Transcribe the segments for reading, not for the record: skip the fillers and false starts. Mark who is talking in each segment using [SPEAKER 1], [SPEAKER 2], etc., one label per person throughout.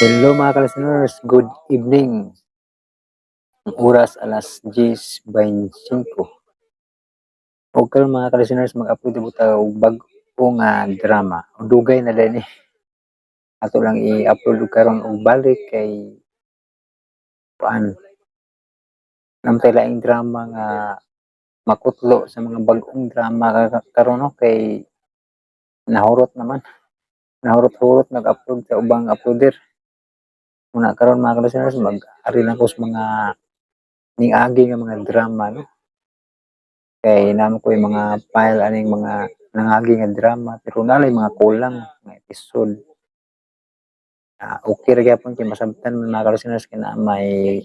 [SPEAKER 1] Hello, mga ka-listeners, good evening. Ang oras, alas 10:25. O karon, mga ka-listeners, mag-upload mo ta og bag-o nga drama. O dugay na din eh. Ato lang i-upload og karon og balik kay kuan. Namtay laing drama nga makutlo sa mga bag-ong drama karon, no, kay nahurot naman. Nahurot-hurot nag-upload sa ubang uploader. Muna karon, mga ka-listeners, mag-ari lang ko sa mga niagi nga mga drama, no. Kay naa man ko'y mga file aning mga nangagi nga drama, pero nalay mga kulang nga episode. Ah, okay ra gyapon kay masabtan man, mga ka-listeners, kay naa may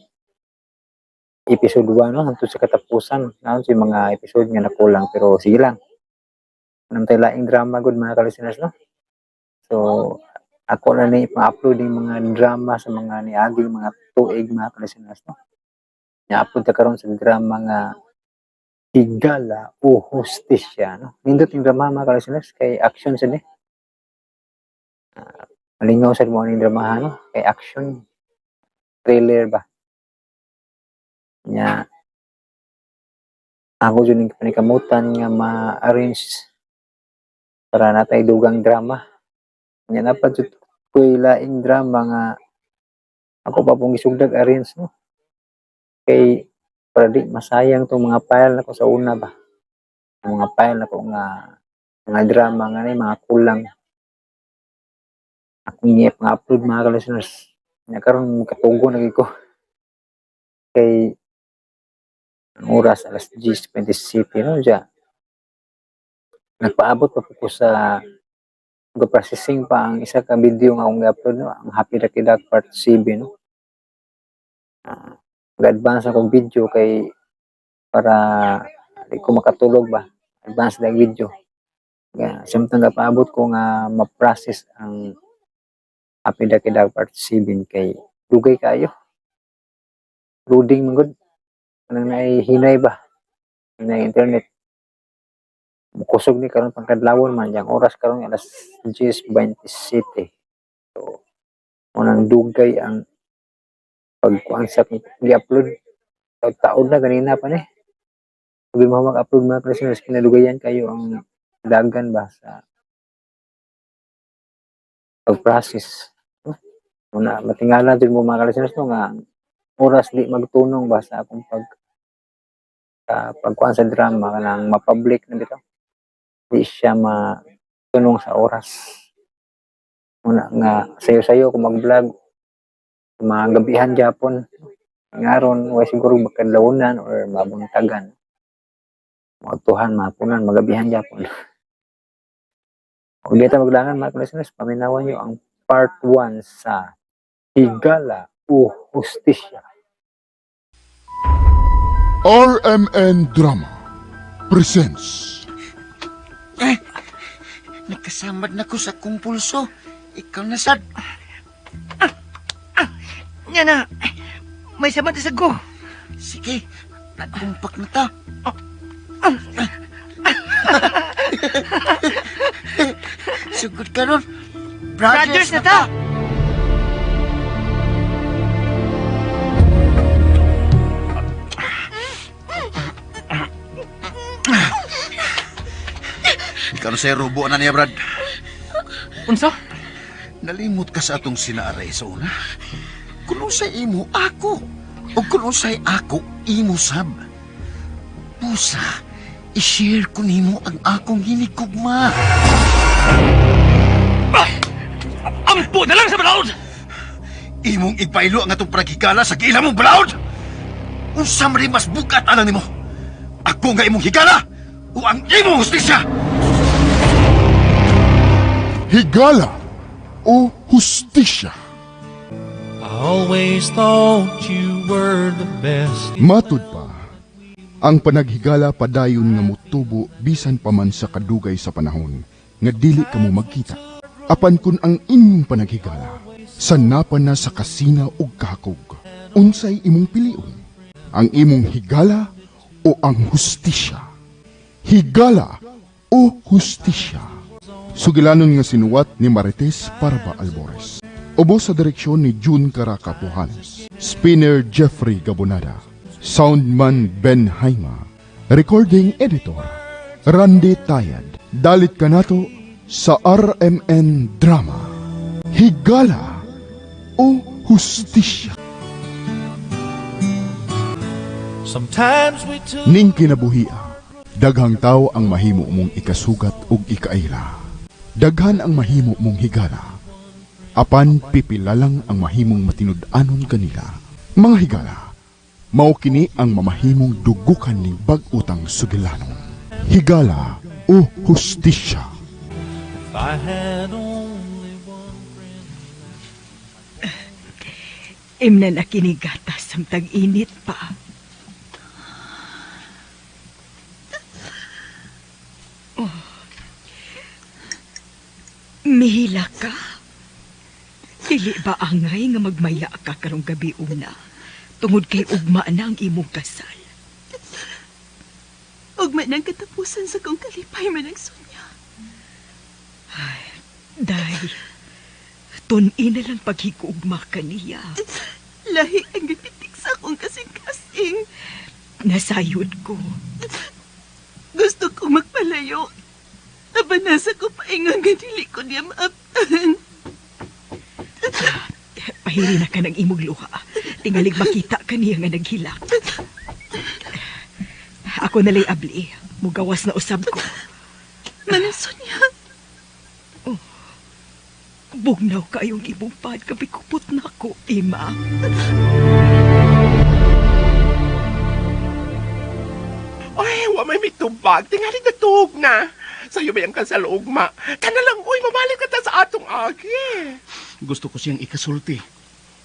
[SPEAKER 1] episode 1, no, hangtod sa katapusan. Naa say mga episode nga nakulang, pero sige lang. Namtay laing drama gud, mga ka-listeners, no. So ako na ni ipang-upload yung mga drama sa mga niaging mga tuig, mga ka-listeners, no. Ni-upload ta karon sa drama nga Higala o Hustisya, no. Nindot yung drama, mga ka-listeners, kay action sad eh. Malingaw sad mo aning drama, no, kay action thriller ba. Nya ako jud ning panikamutan nga ma-arrange para natay dugang drama. Nya naa pa jud ko'y laing drama nga ako pa pong gisugdag arrange, no. Kay para di masayang tong mga file nako sa una ba. Ang mga file nako nga mga drama nga ni mga kulang. Akong nga upload, mga ka-listeners. Nya karon katugo na gyud ko. Kay ang oras, alas 10:27, no, diya. Nagpaabot pa po ko sa processing pa ang isa ka video nga akong gi-upload, no, ang Happy Lucky Duck Part 7, no. Mag-advance akong video kay para di ko makatulog ba. Advance na video. Nga samtang gapaabot ko nga ma-process ang Happy Lucky Duck Part 7 kay dugay kaayo. Loading man gud. Kanang naay hinay ba? Hinay internet. Kusog ni karon pangkadlawon man yang oras karon, alas 10:27. So unang dugay ang pagkuan sa akong gi-upload. Taud-taod na ganina pa ni. Sabi mo mag-upload, mga listeners, kinadugayan kayo ang dagan ba sa pag-process. No? Una, matingala jud mo, mga listeners, no, nga ang oras di magtunong ba sa akong pagkuan sa drama kanang ma-public na bitaw. Di siya matunong sa oras. Una nga sayo-sayo ko mag-vlog mga gabihan gyapon. Ngaron way siguro magkadlawonan or mabuntagan. Maudtuhan, mahaponan, magabihan gyapon. Ug di ta maglangan, mga listeners, paminawan niyo ang part 1 sa Higala o Hustisya.
[SPEAKER 2] RMN Drama presents
[SPEAKER 3] Nagkasamad na ko sa kong pulso. Ikaw na sad.
[SPEAKER 4] Nya na, may samad sa ko.
[SPEAKER 3] Sige, nagkumpak na ta. Sugod karon.
[SPEAKER 4] Brothers na ta!
[SPEAKER 3] Ikaw na sa'yo, rubo na niya, Brad.
[SPEAKER 4] Unsa?
[SPEAKER 3] Nalimot ka sa atong sinaaray sa una. Kung unsay imo, ako. O kung unsay ako, imo sab. Pusa, i-share ko nimo ang akong hinigugma.
[SPEAKER 4] Ampo na lang sa balaod!
[SPEAKER 3] Imong igpailo ang atong praghigala sa giila mong balaod! Unsa man rin mas bukat alang nimo? Ako nga imong higala o ang imong hustisya?
[SPEAKER 2] Higala o Hustisya.
[SPEAKER 5] I always thought you were the best.
[SPEAKER 2] Matud pa, ang panaghigala padayon nga motubo bisan pa man sa kadugay sa panahon nga dili kamo magkita. Apan kun ang inyong panaghigala sanapan na sa kasina ug kahakog, unsay imong pilion? Ang imong higala o ang hustisya? Higala o Hustisya. Sugilanon nga sinuwat ni Marites Parba Albores. Ubos sa direksyon ni June Caraca Pujanes. Spinner Jeffrey Gabonada. Soundman Ben Haima. Recording editor Randy Tayad. Dalit kanato sa RMN Drama. Higala o Hustisya.
[SPEAKER 5] Sometimes we took
[SPEAKER 2] Ning kinabuhia, daghang tao ang mahimo mong ikasugat ug ikaila. Daghan ang mahimo mong higala. Apan pipila lang ang mahimong matinud-anon kanila. Mga higala, mao kini ang mamahimong dugukan ning bag-utang sugilanon. Higala o hustisya.
[SPEAKER 5] if I had only one friend.
[SPEAKER 6] Imna na kinigata samtang init pa. Oh. Mihila ka? Dili ba angay nga magmaya ka karong gabi una? Tungod kay ugma na ang imong kasal.
[SPEAKER 7] Ugma ng katapusan sa kong kalipay man ang Sonya.
[SPEAKER 6] Day, tun-in na lang paghigugma ka niya.
[SPEAKER 7] Lahi ang gipitik sa akong kasing-kasing.
[SPEAKER 6] Nasayod ko.
[SPEAKER 7] Gusto kong magpalayo. Aba nasa ko paingon nga dili ko niya maaptan.
[SPEAKER 6] Pahiri na ka ng imong luha. Tingalig makita ka niya nga naghilak. Ako nalay abli. Mugawas na usab ko.
[SPEAKER 7] Manang Sonya,
[SPEAKER 6] Bugnaw kayong imong pad. Kapikupot na ako, Ima.
[SPEAKER 8] Ay, wa may mitubag. Tingali na tuog na. Sa'yo ba yung kasal ugma? Kana lang, uy, mabalik ka ta sa atong agi.
[SPEAKER 3] Gusto ko siyang ikasulti.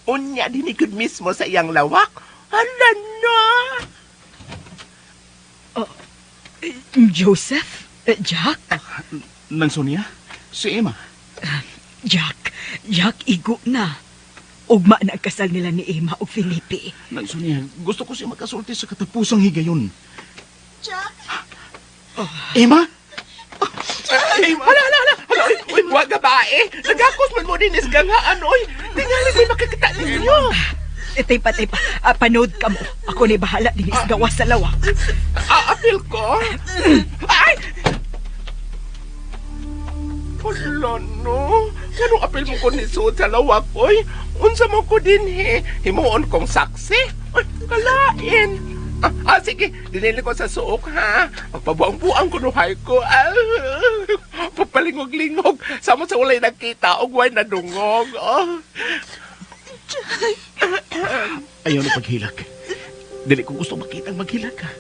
[SPEAKER 8] Unya, dinikod mismo sa iyang lawak. Hala na!
[SPEAKER 6] Joseph? Jack?
[SPEAKER 3] Nang Sonia? Si Emma.
[SPEAKER 6] Jack, Jack, igo na. Ugma na ang kasal nila ni Emma ug Felipe.
[SPEAKER 3] Nang Sonia, gusto ko siya makasulti sa katapusang higayon.
[SPEAKER 7] Jack!
[SPEAKER 3] Emma?
[SPEAKER 8] Ay, hala, hala, hala. Hala, uy, uy, wa babae. Nagakos man mo din isgangaan, uy. Tingali may makikita ninyo.
[SPEAKER 6] Eh, Taypa, taypa. Panood ka mo. Ako ni bahala din isgawas sa lawak.
[SPEAKER 8] Aapil ko. Ay! Hala, no. Anong apil mo ko ni Sud sa lawak, oy? Unsa mo ko din, he? Himuon kong saksi. Ay, kalain. Sige, dinili ko sa suok, ha? Magpabuang-buang kunuhay ko. Papalingog-lingog. Samo sa walay nagkita, og way nadungog. Oh.
[SPEAKER 3] Ayaw na paghilak. Dili ko gusto makitang maghilak ka.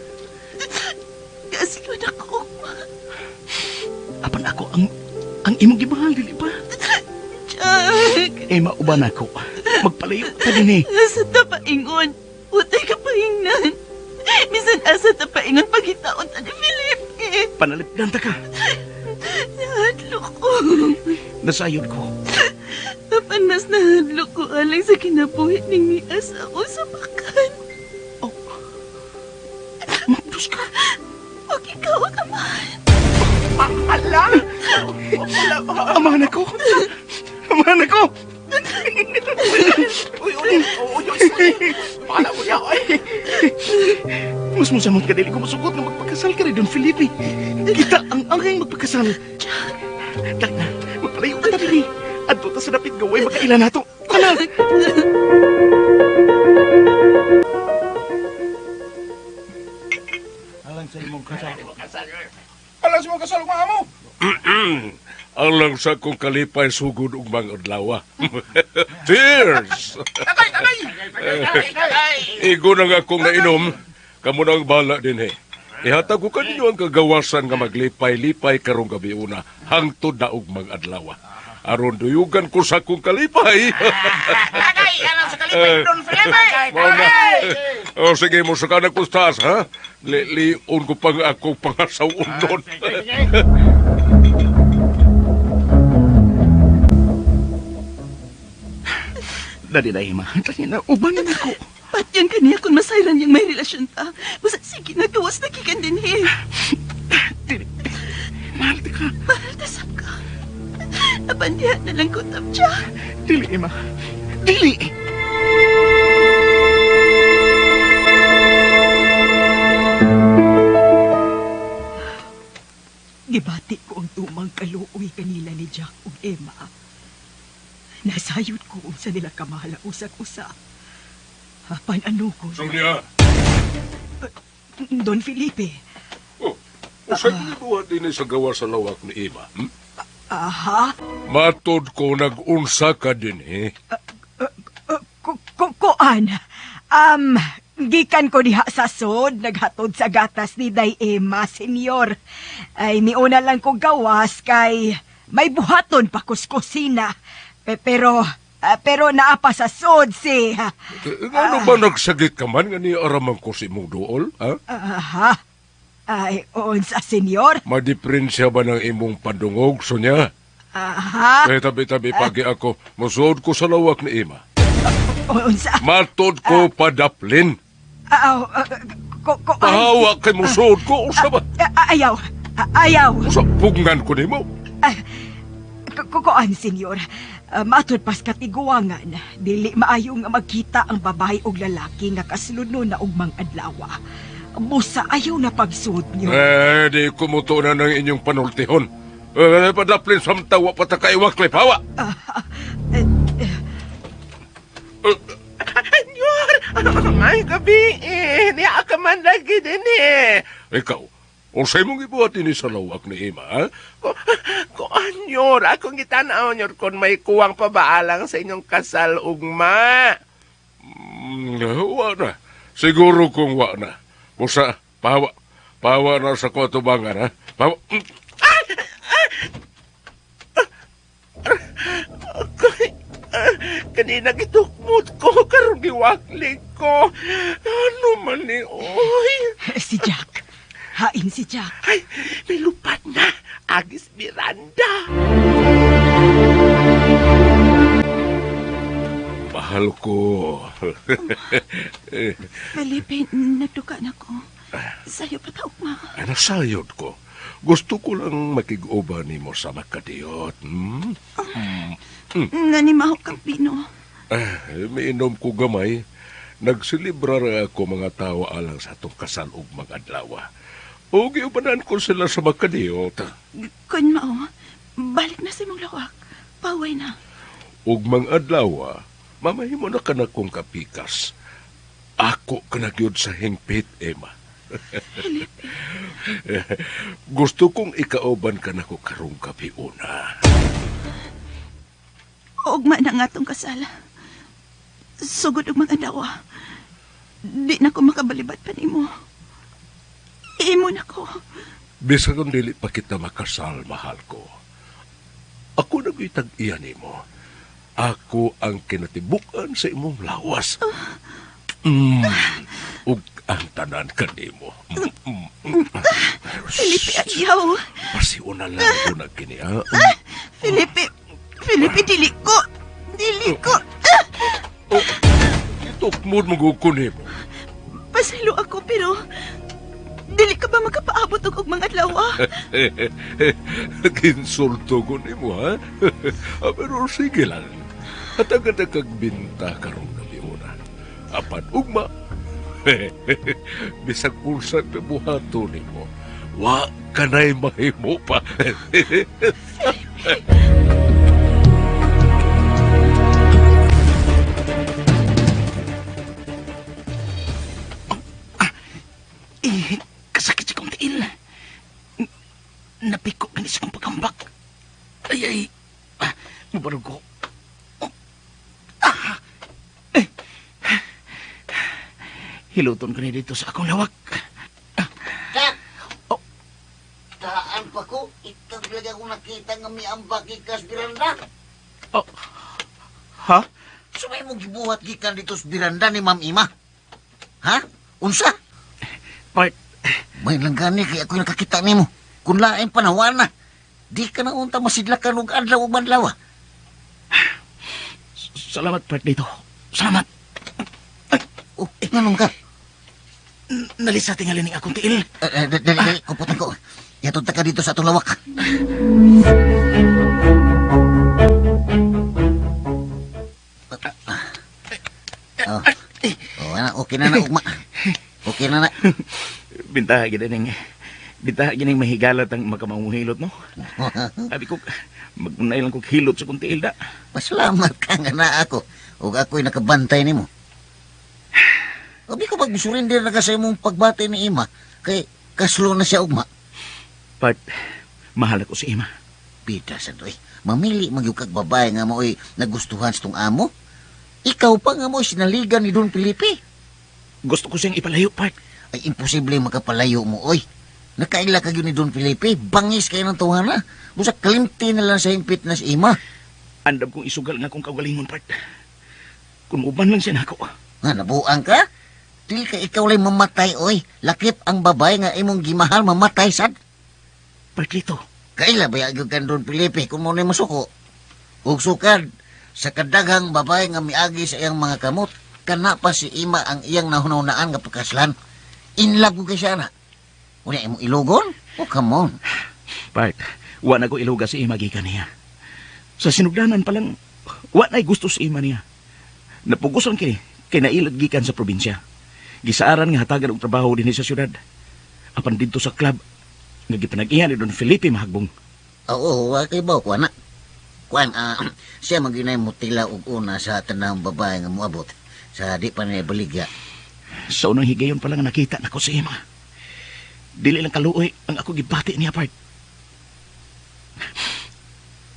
[SPEAKER 7] Kaslon ako, ugma.
[SPEAKER 3] Apan ako ang imong gimahal, dili ba?
[SPEAKER 7] Jack!
[SPEAKER 3] Emma, uban ako. Magpalayo ta din eh.
[SPEAKER 7] Asa ta paingon? Utay ka paingnan. Bisan asa ta paingon pagitaon ta ni Felipe.
[SPEAKER 3] Panalipdan ta ka.
[SPEAKER 7] Nahadlok ko.
[SPEAKER 3] Nasayod ko.
[SPEAKER 7] Apan mas nahadlok ko alang sa kinabuhi ning nias ako sa bakan.
[SPEAKER 3] Oh. Mabdos ka.
[SPEAKER 7] Huwag ikaw ang amahan.
[SPEAKER 8] Hala! Wala,
[SPEAKER 3] Amahan ako. Amahan ako.
[SPEAKER 8] Uy, uy, uy, uy, uy. Paala mo niya, oy.
[SPEAKER 3] Mas musamot ka dili ko musugot nga magpakasal ka rin Don Felipe. Kita ang angay magpakasal. Dali na, magpalayo ka ta dili. Adto ta sa dapit gaway makaila nato. Kana.
[SPEAKER 8] Alang sa imong kasal, mga amo.
[SPEAKER 9] Alang sa kong kalipay sugod ug mga adlaw. Cheers!
[SPEAKER 8] Tagay, tagay! Tagay!
[SPEAKER 9] Igo na nga akong nainom, kamo na ang bala din eh. Ihatag ko kaninyo ang kagawasan nga maglipay-lipay karong gabi una, hangtod na og mga adlaw. Aron duyugan ko sa akong kalipay.
[SPEAKER 8] Tagay! Alang sa kalipay, Don Felipe!
[SPEAKER 9] Mao na. Oh, sige mo sa kanang kustas, ha? Lion ko pang akong pangasawon doon.
[SPEAKER 3] Dali na, Emma. Dali na, uban na ako.
[SPEAKER 7] Patyon ka niya kung masayran niyang may relasyon ta. Basta sige, nagawas na kikan din he.
[SPEAKER 3] Dili. Mahal ta ka.
[SPEAKER 7] Mahal ta sab ka. Apan Apan diha na lang ko tab Jack.
[SPEAKER 4] Dili, Emma. Dili!
[SPEAKER 6] Gibati ko ang tumang kaluoy kanila ni Jack ug Emma. Nasayod ko unsa nila kamahal ang usag-usa. Apan ano ko?
[SPEAKER 9] Sonia!
[SPEAKER 6] Don Felipe.
[SPEAKER 9] Oh, usay mo gibuhat din sa gawa sa lawak ni Ima.
[SPEAKER 6] Aha.
[SPEAKER 9] Matod ko nag-unsa ka din eh.
[SPEAKER 6] Kuan. Gikan ko diha sa sod, naghatod sa gatas ni Day Emma, senyor. Ay, miuna lang ko gawas kay may buhaton pa kus kusina. Pero naa pa sa sod si.
[SPEAKER 9] Ano ba nagsagit ka man nga ni araman ko si imong duol? Ha?
[SPEAKER 6] Aha. Ay, unsa, senyor?
[SPEAKER 9] Madiprensya ba ng imong pandungog, Sonia?
[SPEAKER 6] Aha.
[SPEAKER 9] Kaya tabi-tabi pagi ako, musuod ko sa lawak ni Ima.
[SPEAKER 6] Unsa?
[SPEAKER 9] Matod ko padaplin.
[SPEAKER 6] Ah, ah, ko, ay.
[SPEAKER 9] Pahawa kay musuod ko, usa ba?
[SPEAKER 6] Ah, ayaw. Ah, ayaw.
[SPEAKER 9] Usa pugnan ko nimo.
[SPEAKER 6] Kuan, senyor. Matud pas katiguangan, dili maayo nga magkita ang babae og lalaki nga kasludno na og mang-adlawa. Busa ayaw na pagsuod niyo.
[SPEAKER 9] Eh, di ko mutunan ng inyong panultihon. Eh, padaplin samtang wa pa ta kaiwak hawa.
[SPEAKER 8] Senyor! May gabi eh. Niya ka man lagi din eh.
[SPEAKER 9] Ikaw, unsay mong ibuhat ini sa lawak ni Ima, ha?
[SPEAKER 8] Ko anyor, akong gitanaw nyor kung may kuwang pabaalang sa inyong kasal ugma.
[SPEAKER 9] Wa na. Siguro kung wa na. Busa, pahawa. Pahawa na sa katubangan, ha? Pahawa.
[SPEAKER 8] Kanina gitukmot ko, karon giwaklig ko. Ano man ni, oy?
[SPEAKER 6] Si Jack. Hain si Jack.
[SPEAKER 8] Ay, may lupat na. Agis Miranda.
[SPEAKER 9] Mahal ko.
[SPEAKER 7] Felipe, nagduka na ko. Sayo pa ta ugma.
[SPEAKER 9] Ano sayod ko? Gusto ko lang makig-uban nimo sa makadiyot. Hmm?
[SPEAKER 7] Nanimaho kang pino.
[SPEAKER 9] Ah, miinom ko gamay. Nagsilibra ra ako mga tao alang sa atong kasal ug mga adlaw. O giubanan ko sila sa makadiyot.
[SPEAKER 7] Kun mao, balik na sa imong lawak. Paway na.
[SPEAKER 9] Ug mga adlaw, mamahimo na ka na kong kapikas. Ako ka na gyud sa hingpit, Emma.
[SPEAKER 7] Felipe.
[SPEAKER 9] Gusto kong ikauban ka na ko karong gabi una.
[SPEAKER 7] Ugma na nga tong kasal. Sugod og mga adlaw. Di na ko makabalibat pa nimo. Imo na ko.
[SPEAKER 9] Bisan kung dili pa kita makasal, mahal ko. Ako nagitag-iya nimo. Ako ang kinatibukan sa imong lawas. Ug ang tanan kanimo.
[SPEAKER 7] Felipe, ayaw.
[SPEAKER 9] Pasiuna lang ko na kini, ha?
[SPEAKER 7] Felipe, Felipe, dili ko. Dili ko.
[SPEAKER 9] Itukmod mo ko nimo.
[SPEAKER 7] Pasaylo ako, pero dili ka ba makapaabot og mga adlaw?
[SPEAKER 9] Ginsulto ko nimo, ha? Pero sige lang. Hatagan na kag binta karong gabi una. Apan ugma. Bisag unsa pa buhaton nimo, wa kanay mahimo pa.
[SPEAKER 4] Eh, kasakit sa kong tiil. Napiko kani sa kong pagkambak. Ay, ay. Ah, mubarog ko. Oh. Ah. Eh. Hiluton ko ni dito sa akong lawak.
[SPEAKER 3] Jack!
[SPEAKER 4] Oh.
[SPEAKER 3] Taan pa ko, itag lagi ako nakita nga may ambak gikas biranda.
[SPEAKER 4] Oh. Ha?
[SPEAKER 3] Sumay mo gibuhat gikan dito sa biranda ni Ma'am Ima. Ha? Unsa?
[SPEAKER 4] Part,
[SPEAKER 3] May lang gani kay ako'y nakakita nimo. Kung lain panawan na. Di ka na unta masidlakan og adlaw ug madlaw.
[SPEAKER 4] Salamat, part dito. Salamat.
[SPEAKER 3] Oh, nganong ka?
[SPEAKER 4] Nalisa tingali ning akong tiil.
[SPEAKER 3] Eh, eh, dali, dali, kuputan ko. Yatod ta ka dito sa atong lawak. Okay na na, ugma. Okay na na.
[SPEAKER 4] Bintaha gid ning bintaha gining mahigalat ang makamamuhilot, no? Abi ko magunay lang kog hilot sa kong tiil da.
[SPEAKER 3] Pasalamat ka nga na ako. Ug ako'y nakabantay nimo. Abi ko pag-surrender na ka sa imong pagbati ni Ima. Kay kaslo na siya ugma.
[SPEAKER 4] Part, mahal ako si Ima.
[SPEAKER 3] Pita sa doy. Mamili magyud kag babae nga mo'y nagustuhan sa tong amo. Ikaw pa nga mo'y sinaligan ni Don Felipe.
[SPEAKER 4] Gusto ko siyang ipalayo, part.
[SPEAKER 3] Ay imposible makapalayo mo, oy. Nakaila ka gyud ni Don Felipe. Bangis kayo ng tuwana. Busa kalimti na lang sa himpit na si Ima.
[SPEAKER 4] Andam kong isugal nga akong kaugalingon, part. Kung uban lang siya nako.
[SPEAKER 3] Nga, nabuang ka? Dili ka ikaw lay mamatay, oy. Lakip ang babae nga imong gimahal mamatay, sad.
[SPEAKER 4] Partlito.
[SPEAKER 3] Kaila ba gyud kan Don Felipe kung mo na masuko? Ug sukad, sa kadaghang babae nga miagi sa iyang mga kamot, kana pa si Ima ang iyang nahunahunaan nga pagkaslan. In love ko kay siya na. Unya imong ilugon? Oh, come on.
[SPEAKER 4] Part, wa na ko iluga si Ima gikan niya. Sa sinugdanan pa lang, wa na'y gusto si Ima niya. Napugos lang kini, kay nailad gikan sa probinsya. Gisaaran nga hatagan og trabaho dinhi sa syudad. Apan didto sa club, nga gipanag-ihan ni Don Felipe Mahagbong.
[SPEAKER 3] Oo, wa kay ba kuan na. Kuan siya maginay mutila og una sa tanang babae nga moabot sa di pa niya baligya.
[SPEAKER 4] Sa unang higayon pa lang nakita nako si Ima. Dili lang kaluoy ang ako gibati niya, part.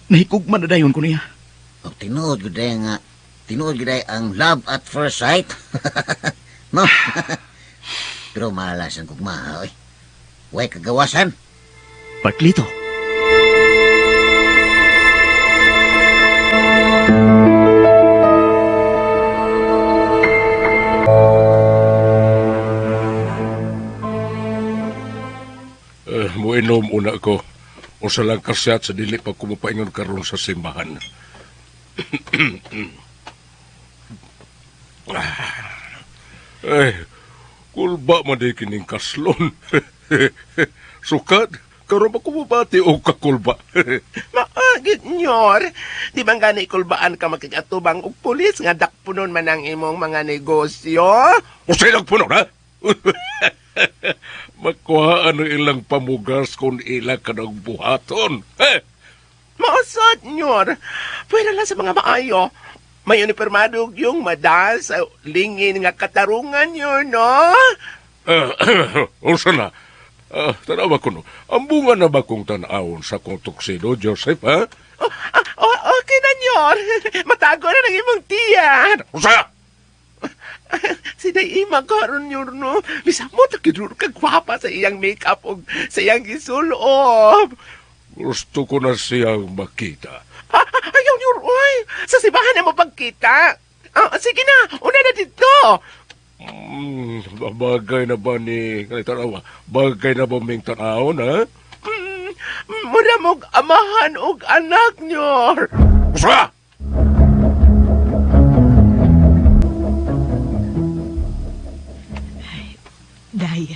[SPEAKER 4] Nahikugma na dayon ko niya.
[SPEAKER 3] O tinuod gyud ay nga tinuod gyud ay ang love at first sight. No. Pero malas ang gugma, oy. Way kagawasan.
[SPEAKER 4] Parklito.
[SPEAKER 9] Muinom una ko. Usa lang kasyat sa dili pa ko mopaingon karon sa simbahan. Ay, kulba man di kining kaslon. Sukad, karon ba ko mobati og kakulba?
[SPEAKER 8] Maagit, nyor. Di ba gani kulbaan ka makikatubang og pulis nga dakpunon man ang imong mga negosyo?
[SPEAKER 9] Usay lang puno na. Makuhaan ang ilang pamugas kung ila ka ng buhaton. Eh,
[SPEAKER 8] Mausod, nyor. Pwede lang sa mga maayo. May uniformado yung madal sa lingin nga katarungan yun, no?
[SPEAKER 9] Usa na. Tanawa ko no. Ang bunga na ba kong tanawon sa kong tuxedo, Joseph, ha?
[SPEAKER 8] Oh, oh, okay na, nyor. Matago na ng imong tiya.
[SPEAKER 9] Usa!
[SPEAKER 8] Si Day Ima karon nyor, no? Bisa mo, takidur ka gwapa sa iyang makeup o sa iyang gisulob.
[SPEAKER 9] Gusto ko na siyang makita.
[SPEAKER 8] Ayaw nyor, oy. Sa simbahan na mo pagkita. Sige na, una na dito.
[SPEAKER 9] Bagay na ba ni... Tanawa, bagay na ba ming tanawon, ha?
[SPEAKER 8] Mura mog amahan og anak nyor.
[SPEAKER 9] Usa!
[SPEAKER 6] Day,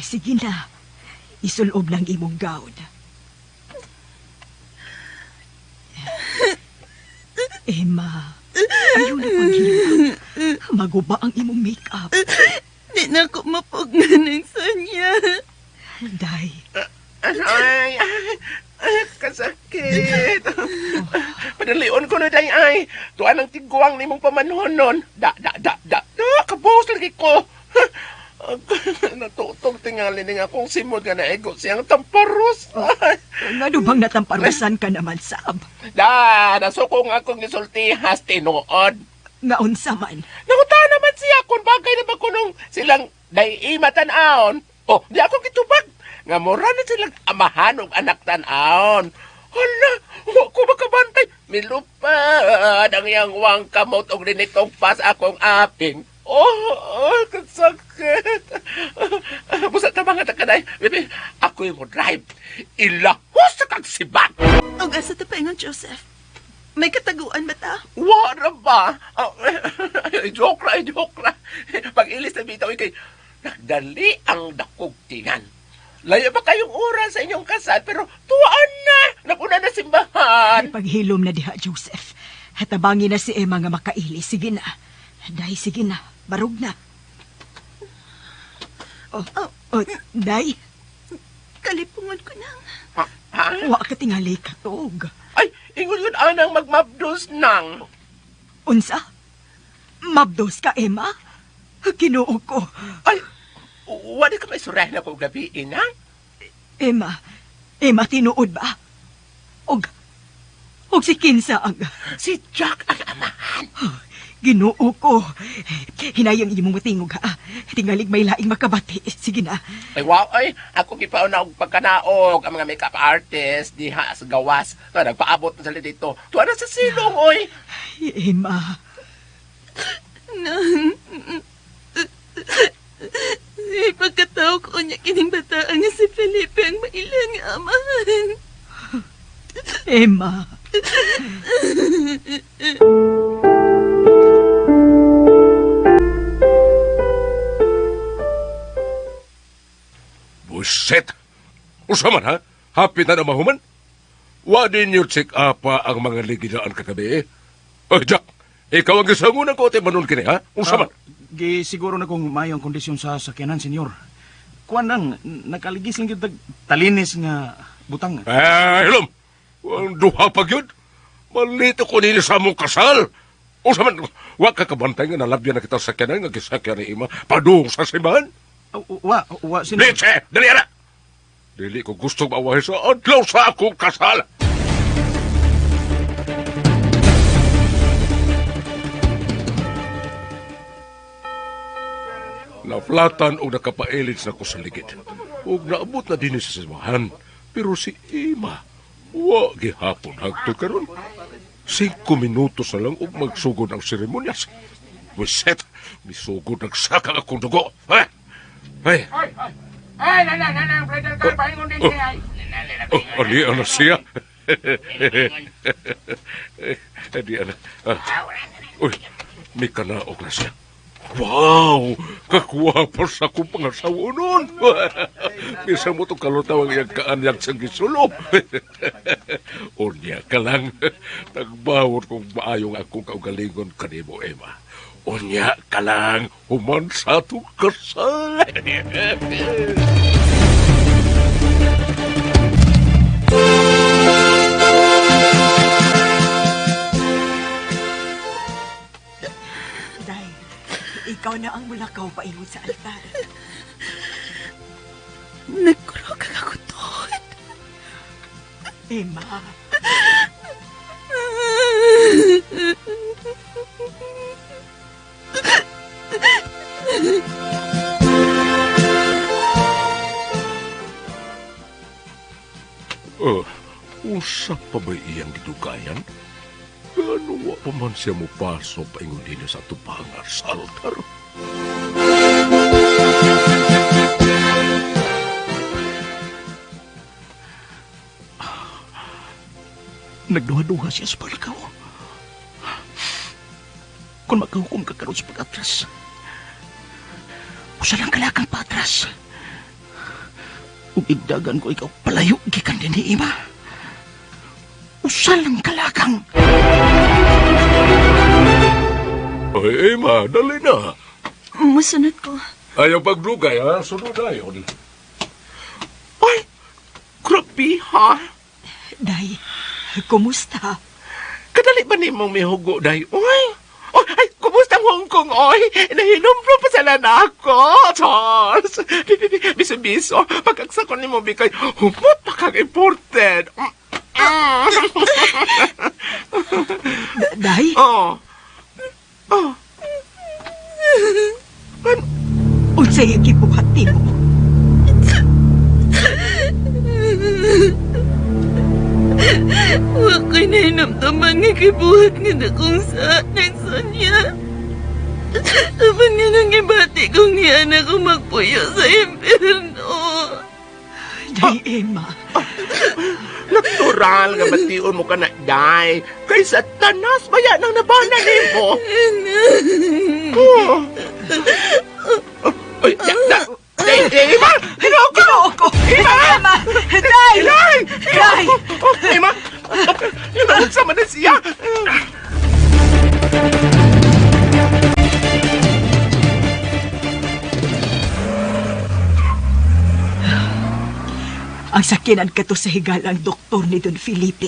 [SPEAKER 6] sige na. Isulob lang imong gown. Emma, ayaw na paghilak. Maguba ang imong makeup.
[SPEAKER 7] Di na ako mapugnan ng Sonya.
[SPEAKER 6] Day,
[SPEAKER 8] Ay, ay, kasakit. Padalion ko na, day, ay. Tuan ang tiguang ni mong pamanhon nun. Da, da, da, da. Da, kabos lagi ko. Natutog tingali ni nga akong simod nga naego siyang tamparos. Ay.
[SPEAKER 6] Ngano bang natamparusan ka naman, Sab?
[SPEAKER 8] Da, nasuko nga akong gisultihas tinuod.
[SPEAKER 6] Nga unsa man.
[SPEAKER 8] Nanguta naman siya kung bagay na ba kunong silang dai tan-aon. Oh, di ako gitubag. Nga mura na silang amahan og anak tan-aon. Hala, wa ko makabantay. Milupad ang iyang wang kamot og linitong pas akong aping. Oh, kasakit. Busa ta mga takanay. Bebe, ako yung mo drive. Ilahos sa kag sibat.
[SPEAKER 7] Og asa ta paingon, Joseph? May kataguan ba ta?
[SPEAKER 8] Wala ba? Oh, joke ra, joke ra. Pag ilis na bitaw, kay nagdali ang dakog tingan. Layo pa kayong oras sa inyong kasal, pero tuwaan na! Naguna na simbahan!
[SPEAKER 6] Ay, paghilom na diha, Joseph. Hatabangin na si Emma nga makaili. Sige na. Day, sige na. Barog na. Oh, oh, Day,
[SPEAKER 7] Kalipungon ko nang.
[SPEAKER 8] Ha?
[SPEAKER 6] wa ka tingali katog.
[SPEAKER 8] Ay, ingon yun anang magmabdos nang.
[SPEAKER 6] Unsa? Mabdos ka, Emma? Ginoo ko.
[SPEAKER 8] Ay, wala ka may surahin ako gabi, ina.
[SPEAKER 6] Emma, Emma, tinuod ba? Og, og si Kinsa ang...
[SPEAKER 8] Si Jack ang amahan.
[SPEAKER 6] Ginoo ko. Hinayang imong matingog ha. Tingalig may laing makabati. Sige na.
[SPEAKER 8] Ay, wow, ay, ako gipauna og pagkanaog ang mga makeup artist diha sa gawas. Nga nagpaabot na sila dito. Tuwa na sa silong, oy.
[SPEAKER 6] Ay, Emma.
[SPEAKER 7] Nang. Ay, pagkatao ko niya kining bataan nga si Felipe ang mailan nga amahan.
[SPEAKER 6] Emma.
[SPEAKER 9] Buset! Usa man ha? Happy na na mahuman? Wa din yung check up pa ang mga ligidaan kagabi eh. Oy, Jack! Ikaw ang gisangunan ko, te manon kini, ha? Usa man.
[SPEAKER 4] Gi siguro na kung maayo ang kondisyon sa sakyanan, senyor. Kuan lang, nakaligis lang gyud tag talinis nga butang.
[SPEAKER 9] Eh, hilom! Ang duha pa gyud. Malito ko nini sa among kasal. Usa man, wa ka kabantay nga nalabyan na kita sa sakyanan nga gisakyan ni Ima padung sa simbahan.
[SPEAKER 4] Wa, wa, senyor.
[SPEAKER 9] Leche! Dali ara! Dili ko gusto maawahi sa adlaw sa akong kasal. Naflatan og nakapailits na ko sa ligid. Ug naabot na dinhi sa simbahan. Pero si Ima, wa gihapon hangtod karon. 5 minutos na lang ug magsugod ang seremonyas. Wiset, misugod nagsakang akong dugo. Ha? Ay,
[SPEAKER 8] Ay, na, na, na, na, bridal car, paingon din siya. Ay,
[SPEAKER 9] Oh, ali na siya. Ali na. Ah. Uy, may kanaog na siya. Wow! Kakuha sa akong pangasawa nun. Bisa mo itong kalutaw ang iyang kaanyag sa gisulob. Unya ka lang. Tagbawon kung maayong akong kaugalingon kanimo, Emma. Unya ka lang. Human sa atong kasal.
[SPEAKER 6] Day, ikaw na ang mulakaw paingon sa altar.
[SPEAKER 7] Nagkuro ka kakutod.
[SPEAKER 6] Emma.
[SPEAKER 9] Oh, usa pa ba iyang gidugayan? Ano wa pa man siya mo paso paingon dinhi sa tubangan sa altar?
[SPEAKER 4] Nagduha-duha siya sa palakaw. Kung magkahukom ka karon sa pag-atras, usa lang kalakang paatras. Ug igdagan ko ikaw palayo gikan din ni Ima. Usa lang kalakang.
[SPEAKER 9] Ay, Emma, dali na.
[SPEAKER 7] Musunod ko.
[SPEAKER 9] Ayaw pagdugay, ha? Sunod ayon.
[SPEAKER 8] Ay, grabe, ha?
[SPEAKER 6] Day, kumusta?
[SPEAKER 8] Kadali ba nimong mihugo, day? Uy, oh, ay, kumusta ang Hong Kong, oy? Nahinumplo pa sila na ako, Charles. Biso-biso, pagkaksa ko nimo, bikay, humot pa kang imported.
[SPEAKER 6] Day?
[SPEAKER 8] Oh. Oh.
[SPEAKER 6] Unsay gibuhat nimo?
[SPEAKER 7] Wa ko'y nahinamdaman nga gibuhat nga dakong sa ng Sonya. Apan nga nang gibati kong niya na ko magpuyo sa impyerno.
[SPEAKER 6] Day, Emma.
[SPEAKER 8] Natural nga bation mo ka na, Day. Kay sa tanas, baya nang nabana nimo. Oh. Ay, da, da, Day, Emma! Ginoo ko!
[SPEAKER 6] Ginoo ko!
[SPEAKER 8] Emma!
[SPEAKER 6] Emma! Day!
[SPEAKER 8] Day!
[SPEAKER 6] Day!
[SPEAKER 8] Oh, Emma! Inaunsa man na siya!
[SPEAKER 6] Gisakinan ka to sa higalang doktor ni Don Felipe.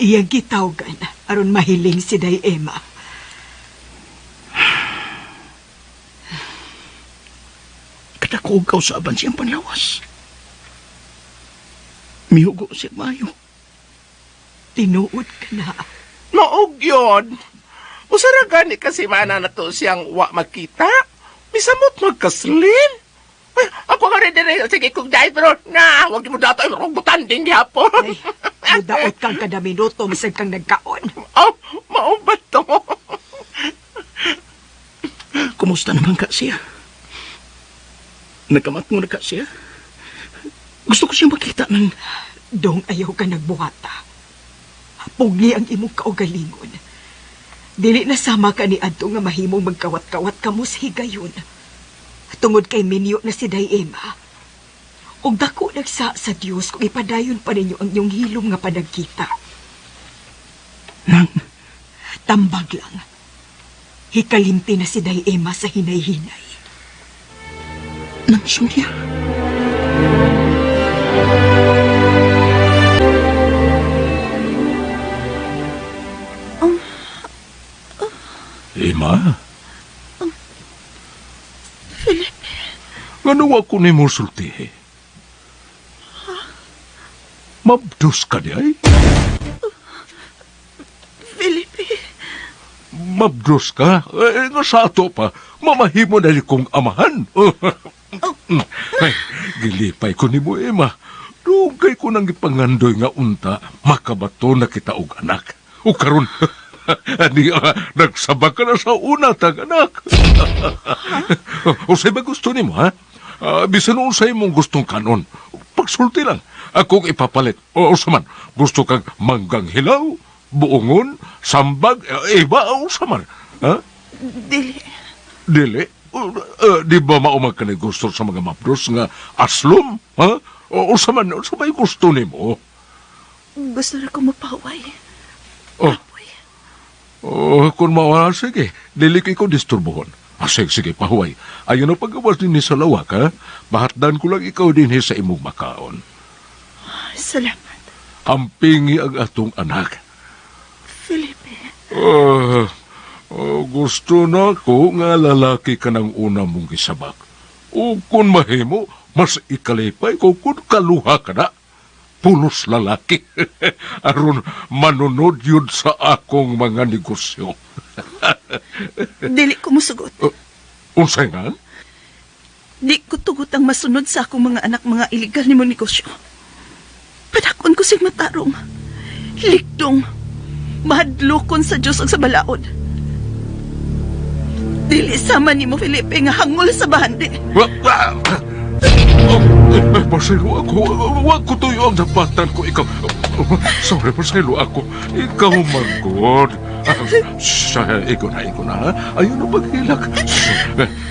[SPEAKER 6] Iyang gitawgan aron mahiling si Day Emma.
[SPEAKER 4] Kadako og kausaban siyang panlawas. Mihugo siya maayo.
[SPEAKER 6] Tinuod ka na.
[SPEAKER 8] Maog yun. Usa ra gani kasi mana na to siyang wa makita. Misamot magkaslim. Ay, ako nga rin din. Sige, kung dahil pero na, wag mo dato. Ay, butanding gihapon.
[SPEAKER 6] Ay, mudaot kang kada minuto, misag kang nagkaon.
[SPEAKER 8] Oh, mao ba to?
[SPEAKER 4] Kumusta naman ka siya? Nagkamat mo na ka siya? Gusto ko siyang makita ng...
[SPEAKER 6] Dong ayaw ka nagbuhata. Pugni ang imong kaugalingon. Dili na sama ka ni adto nga mahimong magkawat-kawat kamo sa higayon. Tungod kay minyo na si Day Emma. Og dako nagsa sa Dios kung ipadayon pa ninyo ang inyong hilom nga panagkita.
[SPEAKER 4] Nang,
[SPEAKER 6] Tambag lang. Hikalimti na si Day Emma sa hinay-hinay.
[SPEAKER 4] nang Sonia.
[SPEAKER 9] Emma? Felipe? Ngano ako nimo sultihi? Mabdos ka di ay?
[SPEAKER 7] Felipe,
[SPEAKER 9] Mabdos ka? Eh, nga sa ato pa, mamahimo na rin kong amahan. Ay, gilipay ko nimo, Emma. Dugay ko nang ipangandoy nga unta, makabato na kita og anak. O karon, ani nagsabak ka na sa una tag anak. Unsay ba gusto nimo, ha? Bisan unsay mong gustong kanon. Pagsulti lang. Akong ipapalit. O usa man, gusto kang manggang hilaw, buongon, sambag, iba, usa man. Ha?
[SPEAKER 7] dili.
[SPEAKER 9] Dili. Di ba maumag ka ni gusto sa mga mabdos nga aslom? Ha? O usa man, usa may gusto nimo?
[SPEAKER 7] Gusto na ko mapaway.
[SPEAKER 9] Oh. Oh, kung mawala, sige. Dili kay ko disturbohon. Ah, sige, sige, pahuway. Ayaw na pagawas din sa lawak, ha? Mahatdan ko lang ikaw din sa imong makaon.
[SPEAKER 7] Salamat,
[SPEAKER 9] Ampingi ang atong anak.
[SPEAKER 7] Felipe.
[SPEAKER 9] Oh, oh, gusto na ko nga lalaki ka ng una mong gisabak. O kung mahimo, mas ikalipay ko kung kaluha ka na. Pulos lalaki. Aron manunod yun sa akong mga negosyo.
[SPEAKER 7] Dili ko musugot.
[SPEAKER 9] Unsay nga?
[SPEAKER 7] Di ko tugot ang masunod sa akong mga anak mga iligal nimo negosyo. Padakon ko sing matarong. Likdong. Mahadlokon sa Diyos ug sa balaod. Dili sama nimo Felipe nga hangol sa bahandi.
[SPEAKER 9] Wa, wa, oh, eh, pasaylo ako. Wa ko tuyo ang dapatan ko. Ikaw. Sorry, pasaylo ako. Ikaw magod. Siya, ikaw na, ikaw na. Ha? Ayun na paghilak.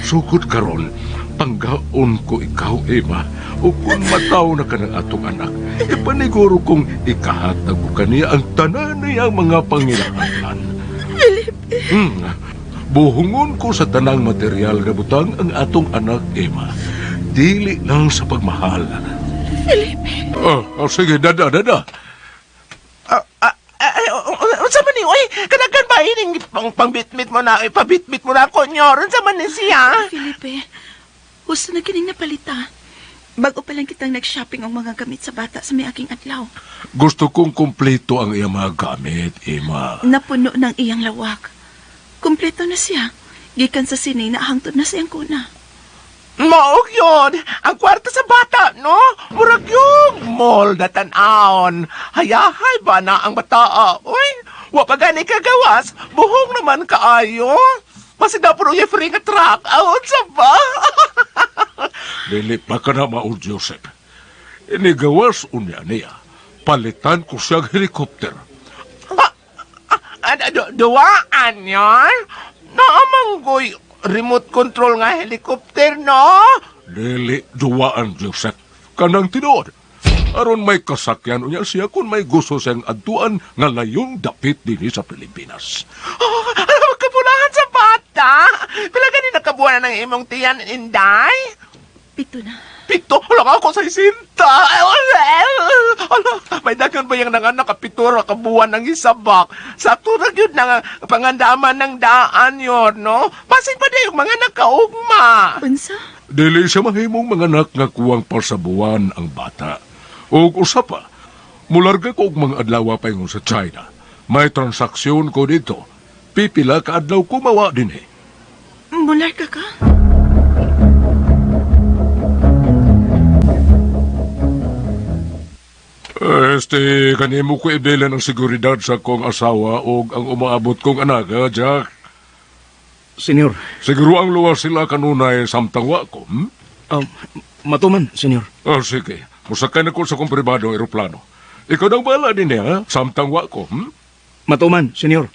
[SPEAKER 9] Sugod karon. Panggaon ko ikaw, Emma. O kung mataw na ka ng atong anak, ipaniguro kong ikahatag ko kaniya ang tanan niyang mga pangilahanglan.
[SPEAKER 7] Felipe.
[SPEAKER 9] Buhungon ko sa tanang material nga butang ang atong anak, Emma. Dili lang sa pagmahal.
[SPEAKER 7] Felipe.
[SPEAKER 9] Oh, oh, sige, dada, dada.
[SPEAKER 8] Ay, unsa man ni oy? Kadagan ba ining pang pangbitbit mo na, pabitbit mo na ako nyor. Unsa man ni siya?
[SPEAKER 7] Felipe, gusto na kining napalita. Bago pa lang kitang nag-shopping ang mga gamit sa bata sa may aking adlaw.
[SPEAKER 9] Gusto kong kumpleto ang iyang mga gamit, Emma.
[SPEAKER 7] Napuno ng iyang lawak. Kumpleto na siya. Gikan sa sinina, hangtod na siyang kuna.
[SPEAKER 8] Maog yun. Ang kwarto sa bata, no? Murag yung mall na tan-aon. Hayahay ba na ang bata? Uy, wa pa gani kagawas. Buhong naman kaayo. Masig na puro yung free nga truck. Aon sa ba?
[SPEAKER 9] Dili pa ka na mao, Joseph. Inigawas unya niya. Palitan ko siyang helicopter.
[SPEAKER 8] Duwaan yan? Naamanggoy remote control nga helicopter, no?
[SPEAKER 9] Dili duwaan, Joseph. Kanang tinuod. Aron may kasakyan unya siya kung may gusto siyang adtuan nga layong dapit dinhi sa Pilipinas.
[SPEAKER 8] Oh, kapulahan sa bata. Pila gani nakabuan na ng imong tiyan, Inday?
[SPEAKER 7] 7 na.
[SPEAKER 8] Pito, wala ako sa isinta. Ala, may daghan ba yung nanganak ka pito ra ka buwan ang isabak. Sakto ra gyud na pangandaman ng daan yon, no? Pasig pa yung mga nakaugma.
[SPEAKER 7] Unsa?
[SPEAKER 9] Dili siya mahimong manganak nga kuwang pa sa buwan ang bata. Ug usa pa, mularga ko og mga adlaw paingon sa China. May transaksyon ko dito. Pipila ka adlaw ko mawa dinhi.
[SPEAKER 7] Mularga ka?
[SPEAKER 9] Este, kanimo ko ibilan ang seguridad sa kong asawa o ang umaabot kong anak, ha, Jack?
[SPEAKER 4] Senyor,
[SPEAKER 9] Siguro ang luwas sila kanunay samtang wa ko,
[SPEAKER 4] matuman, senyor.
[SPEAKER 9] Oh, sige. Musakay na ko sa kong pribadong eroplano. Ikaw nang bahala din ha? Samtang wa ko,
[SPEAKER 4] Matuman, senyor.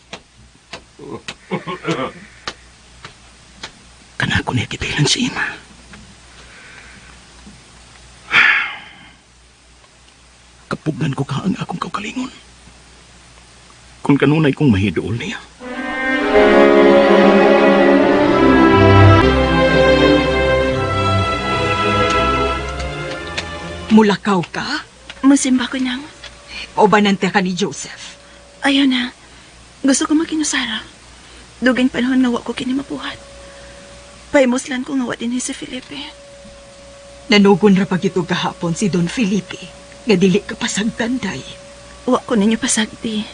[SPEAKER 4] Kanako niya kipilan si Ima. Kapugnan ko ka ang akong kaugalingon. Kung kanunay kong mahidool niya.
[SPEAKER 6] Mulakaw ka?
[SPEAKER 7] Musimba ko nang.
[SPEAKER 6] Paubanan ka ni Joseph.
[SPEAKER 7] Ayaw na. Gusto ko makinusara. Duging panahon nga wa ko kini mabuhat. Paimuslan ko nga wa din si Felipe.
[SPEAKER 6] Nanugon ra pag ito gahapon si Don Felipe. Nga dili ka pasagdanday.
[SPEAKER 7] Wa ko ninyo pasagdi.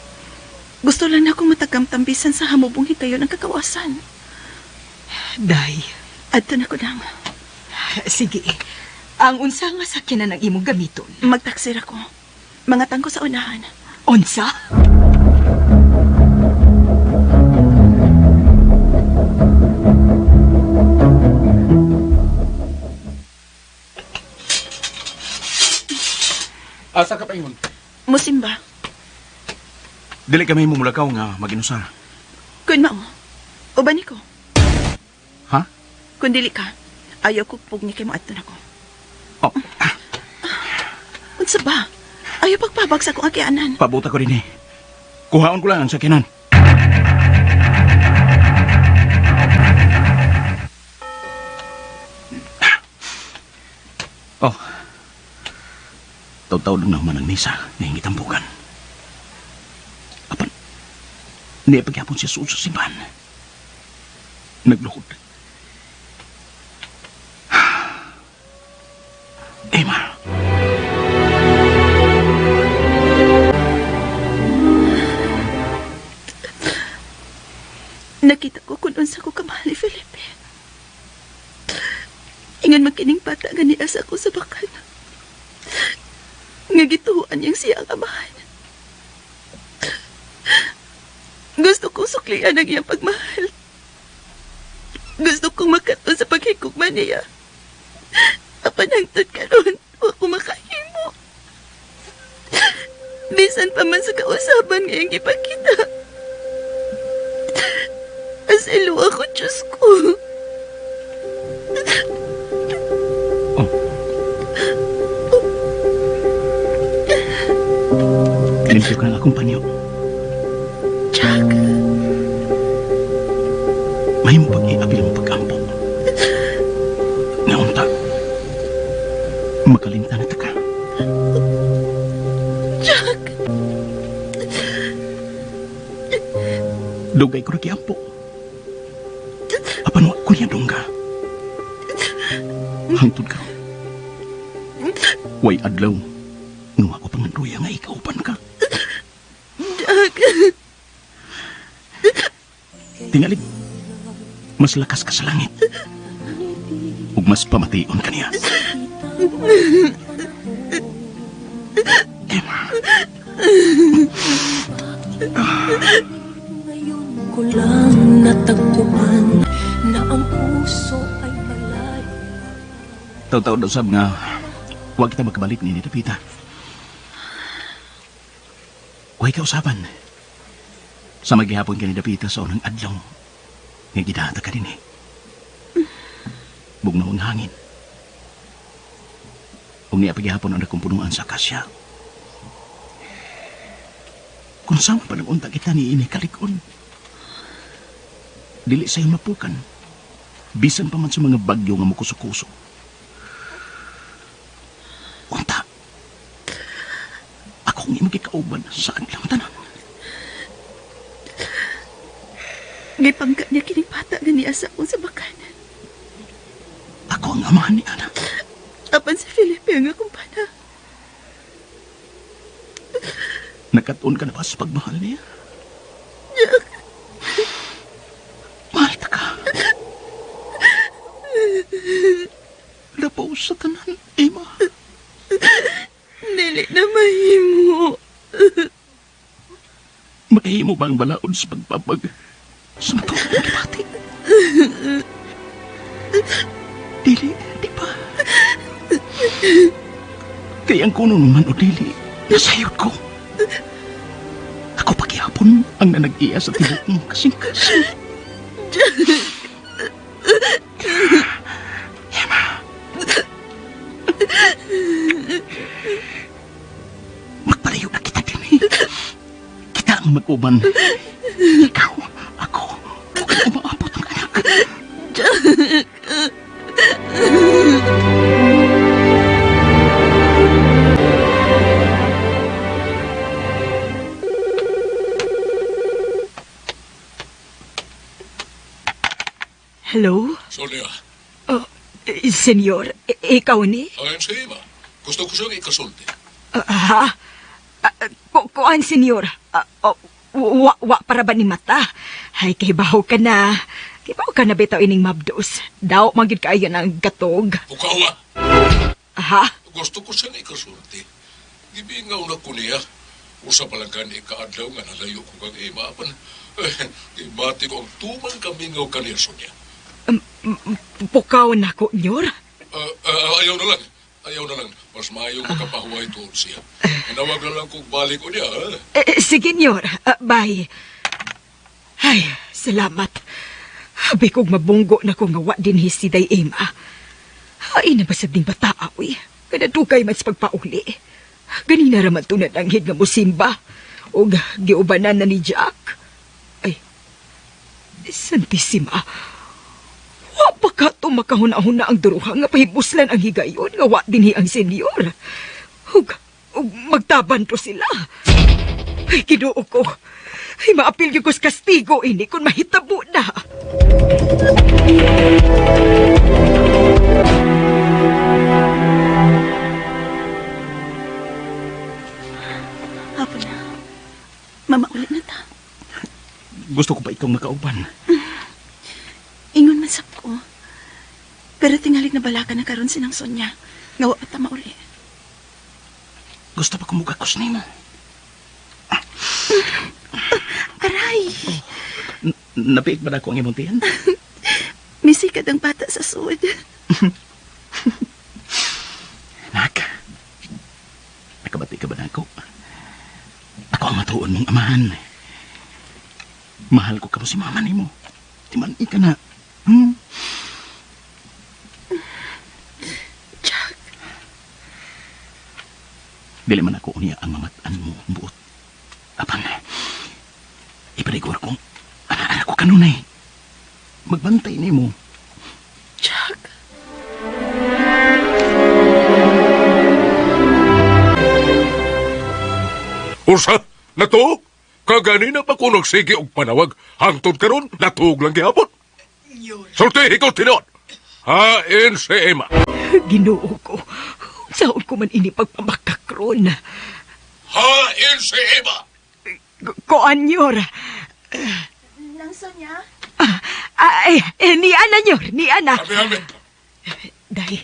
[SPEAKER 7] Gusto lang na akong matagamtambisan sa hamubong hitayon ang kakawasan.
[SPEAKER 6] Day,
[SPEAKER 7] Adto na ko lang.
[SPEAKER 6] sige. Ang unsa nga sakyanan ang imong gamiton?
[SPEAKER 7] Magtaksir ako. Mga tangko sa unahan.
[SPEAKER 6] Unsa?
[SPEAKER 4] Asa ka paingon?
[SPEAKER 7] Musimba.
[SPEAKER 4] Dili kami mumulakaw nga maginusara.
[SPEAKER 7] Kun mao. Uban ko.
[SPEAKER 4] Ha?
[SPEAKER 7] Kun dili ka, ayaw ko pugni kay mo adto na ko.
[SPEAKER 4] Oh,
[SPEAKER 7] Unsa ba? Ayaw pagpabag sa akong akianan.
[SPEAKER 4] pabuta ko rin eh. Kuhaon ko lang ang sakyanan. Oh. Taw-taw lang naman ang misa na hingitampukan. Apan, niya pagyapon siya suod sa simbahan. Nagluhod. Emma.
[SPEAKER 7] Nakita ko kung unsa ko kamahal ni Felipe. Ingon man kining bata nga niasa ko sa bakal. Nga gituan niyang siya ang amahan. Gusto kong suklian ang iyang pagmahal. Gusto kong makaton sa paghigugma niya. Apan hangtod karon, wa ko makahimo. Bisan pa man sa kausaban ngayong gipakita. Asilo ako, Diyos ko.
[SPEAKER 4] Limpyo ka ng akong panyo.
[SPEAKER 7] Jack,
[SPEAKER 4] May mo pag-iabil mo pag-ampo. Naunta. Makalimtan na ta ka.
[SPEAKER 7] Jack!
[SPEAKER 4] Dugay ko nagiampo. Apan wa ko niya dungga. Hangtod ka. Way adlaw. Nga wa ko panganduya nga ikaupan ka.
[SPEAKER 7] Jack!
[SPEAKER 4] Tingalig, mas lakas ka sa langit. Ug mas pamation ka niya. Emma.
[SPEAKER 10] Ngayon ko lang natagpuan na ang puso ay malaya.
[SPEAKER 4] Taw-taw daw sab nga huwag kita magkabalik ni Nita Pita. Huwag ka usapan. Sa maghihapon ka ni Dapita sa unang adlaw, nga gidata ka din eh. Bugnaw ang hangin. Ug niya paghihapon ang nagkumpunuan sa akasya. Kung saan pa nag-unta kita ni ini kalikon. Dili sa'yo mapukan. Bisan pa man sa mga bagyo nga mukuso-kuso.
[SPEAKER 7] Gipangka niya kining bata nga niya sa akong sabakanan.
[SPEAKER 4] Ako ang amahan ni Ana.
[SPEAKER 7] Apan si Felipe ang akong bana.
[SPEAKER 4] Nakatuon ka na ba sa pagmahal niya? Mahal ta ka. Labaw sa tanan, Emma.
[SPEAKER 7] Dili na mahimo.
[SPEAKER 4] Makahimo ba ang balaod sa pagpapag sa matuod ng gibati? Dili, di ba? Kaya ang kuno naman o dili, nasayod ko. Ako paghihapon ang nanag-iya sa tibok mong kasing-kasing. Emma. Magpalayo na kita din eh. Kita ang mag-uban. Ikaw, ako, ug ang umaabot ang anak.
[SPEAKER 6] Hello?
[SPEAKER 9] Sonia,
[SPEAKER 6] Oh, senyor, ikaw ni?
[SPEAKER 9] ayon sa ima. Gusto ko siyang ikasulti.
[SPEAKER 6] Ha? Kuan, senyor. Oh, wa para ba ni mata? Ay, kay baho ka na. Kay baho ka na bitaw ining mabdos. Daw, magid kaayo ng gatog.
[SPEAKER 9] Bukawa,
[SPEAKER 6] Ha?
[SPEAKER 9] gusto ko siyang ikasulti. Gibingaw na ko niya. Usa pa lang gani kaadlaw nga nalayo ko kang ima. Apan, eh, ibati ko ang tumang kamingaw kaniya, Sonia.
[SPEAKER 6] Pukaw na ko, nyor.
[SPEAKER 9] Ayaw na lang. Ayaw na lang. Mas maayong makapahuway tuod siya. Manawag na lang kung balik ko niya. Ha?
[SPEAKER 6] Sige, nyor. Bye. Ay, salamat. Habi kog mabunggo na ko nga wa din si Day Emma. Ay, na ba sa ding bata, uy. Kada dugay man sa pagpauli. Ganina raman to na langhid nga musimba. Og giubanan na ni Jack. Ay, Santissima. Wa pa ka to makahuna-huna ang duruha nga pahibuslan ang higayon nga wa dinhi ang senyor. Ug magtaban to sila. Ay, Ginoo ko. Ay, maapil gyud ko sa kastigo ini kung mahitabo na.
[SPEAKER 7] Hapon na. Mama, uli na ta.
[SPEAKER 4] Gusto ko pa ikaw makauban.
[SPEAKER 7] Ingon man sab ko. Pero tingalig na balaka na karon sinang Sonya. Nga wa pa ta mauli.
[SPEAKER 4] Gusto pa kumugakos nimo.
[SPEAKER 7] Aray!
[SPEAKER 4] Napiit ba na ako ang imong tiyan?
[SPEAKER 7] Misikad ang bata sa sud.
[SPEAKER 4] Nak, nakabati ka ba na ako? Ako ang matuon mong amahan. Mahal ko kamo si mama nimo. Timan ka na.
[SPEAKER 7] Jack,
[SPEAKER 4] Dili man ako unya ang mamatan mo buot. Apan, ipanigwar kong anak ko kanunay. Magbantay nimo.
[SPEAKER 7] Jack.
[SPEAKER 9] Usa, natuog? Kaganina pa ko nagsige og panawag. Hangtod karon, natuog lang gihapon. Sulti, ikaw tinuod. Hain si Emma.
[SPEAKER 6] Ginoo ko. Saon ko man ini pagpamakakron.
[SPEAKER 9] Hain si Emma.
[SPEAKER 6] Kuan, nyor.
[SPEAKER 7] Nang Sonya?
[SPEAKER 6] Ay, ni Ana, nyor. Ni Ana.
[SPEAKER 9] Habi, habi.
[SPEAKER 6] Dahil,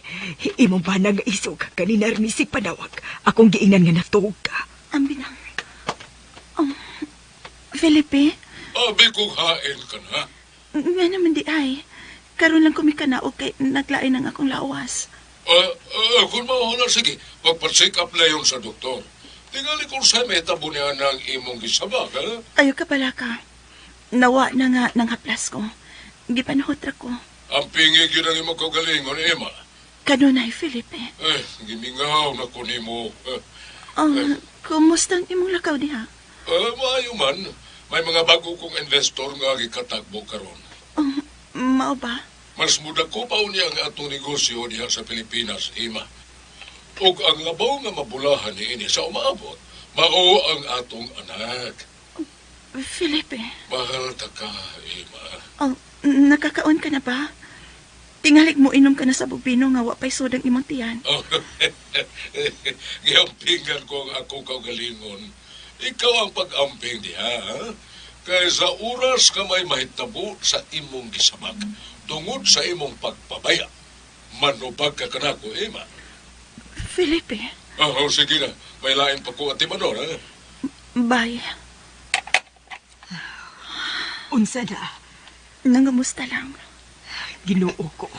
[SPEAKER 6] imong ba nga isog? Kanina ni si panawag. Akong giingnan nga natuog ka.
[SPEAKER 7] Ang binang. Felipe,
[SPEAKER 9] Abi kong hain ka na.
[SPEAKER 7] nga naman di ay. Karon lang kumikanaog kay naglain ang akong lawas.
[SPEAKER 9] Kung mao na, sige, magpa-check up na yun sa doktor. Tingali kung sa may tabo niya ng imong gisabag, ha?
[SPEAKER 7] Ayo ka pala ka. Nawa na nga ng haplas ko. Gipanuhot ra ko.
[SPEAKER 9] Ang pingig yun ang imong kagalingon, Emma.
[SPEAKER 7] Kanunay, Felipe.
[SPEAKER 9] Eh, gimingaw na ko nimo.
[SPEAKER 7] Kumusta ang imong lakaw diha?
[SPEAKER 9] Maayo man. May mga bago kong investor nga gikatagbo karon.
[SPEAKER 7] Mao ba?
[SPEAKER 9] Mas muda ko pa unya ang atong negosyo diha sa Pilipinas, Ima. Ug ang labaw nga mabulahan ni ini sa umaabot, mao ang atong anak.
[SPEAKER 7] Felipe.
[SPEAKER 9] Mahal ta ka, Emma.
[SPEAKER 7] Oh, nakakaon ka na ba? Tingalig mo inom ka na sa bubino nga wa pa'y sudang imong tiyan.
[SPEAKER 9] Oh, giampingan ko ang akong kaugalingon. Ikaw ang pag-amping diha, ha? Kay sa oras ka may mahitabo sa imong gisamak, tungod sa imong pagpabaya, manubag ka kanako, Emma.
[SPEAKER 7] Felipe.
[SPEAKER 9] Oh, sige na. May lain pa ko at timanor, ha?
[SPEAKER 7] Bye.
[SPEAKER 6] Unsa na?
[SPEAKER 7] Nangamusta lang.
[SPEAKER 6] Ginoo ko.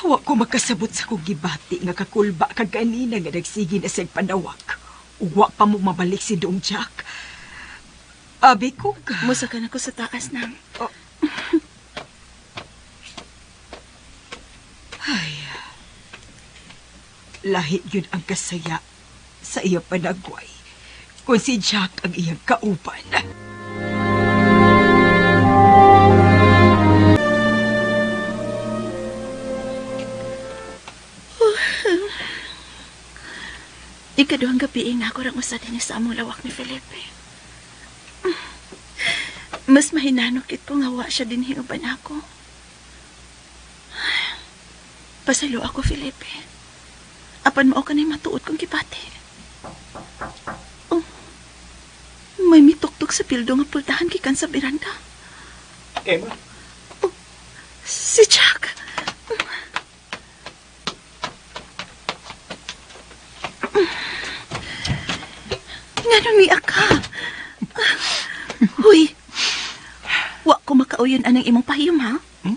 [SPEAKER 6] Wa ko makasabot sa kong gibati nga kakulba kag ganina nga nagsige na siyang panawag. Wa pa mo mabalik si Dong Jack. Abi ko ka.
[SPEAKER 7] Musa ka na ko sa taas nang.
[SPEAKER 6] Oh. Ay. Lahi yun ang kasaya sa iya panagway. Kung si Jack ang iyang kauban.
[SPEAKER 7] Ikaduhang gabi nga ako rang usa din sa among lawak ni Felipe. Mas mahinanokit ko nga wa siya din hiuban ako. Pasalo ako, Felipe. Apan mao kanay matuod kong kipati. Oh, may mituktok sa pildo nga pultahan gikan sa biranda.
[SPEAKER 4] Emma?
[SPEAKER 7] Oh, si Jack. Ngano ni ka? Huy, wa ko makauyon anang imong pahiyom, ha?
[SPEAKER 4] Hmm?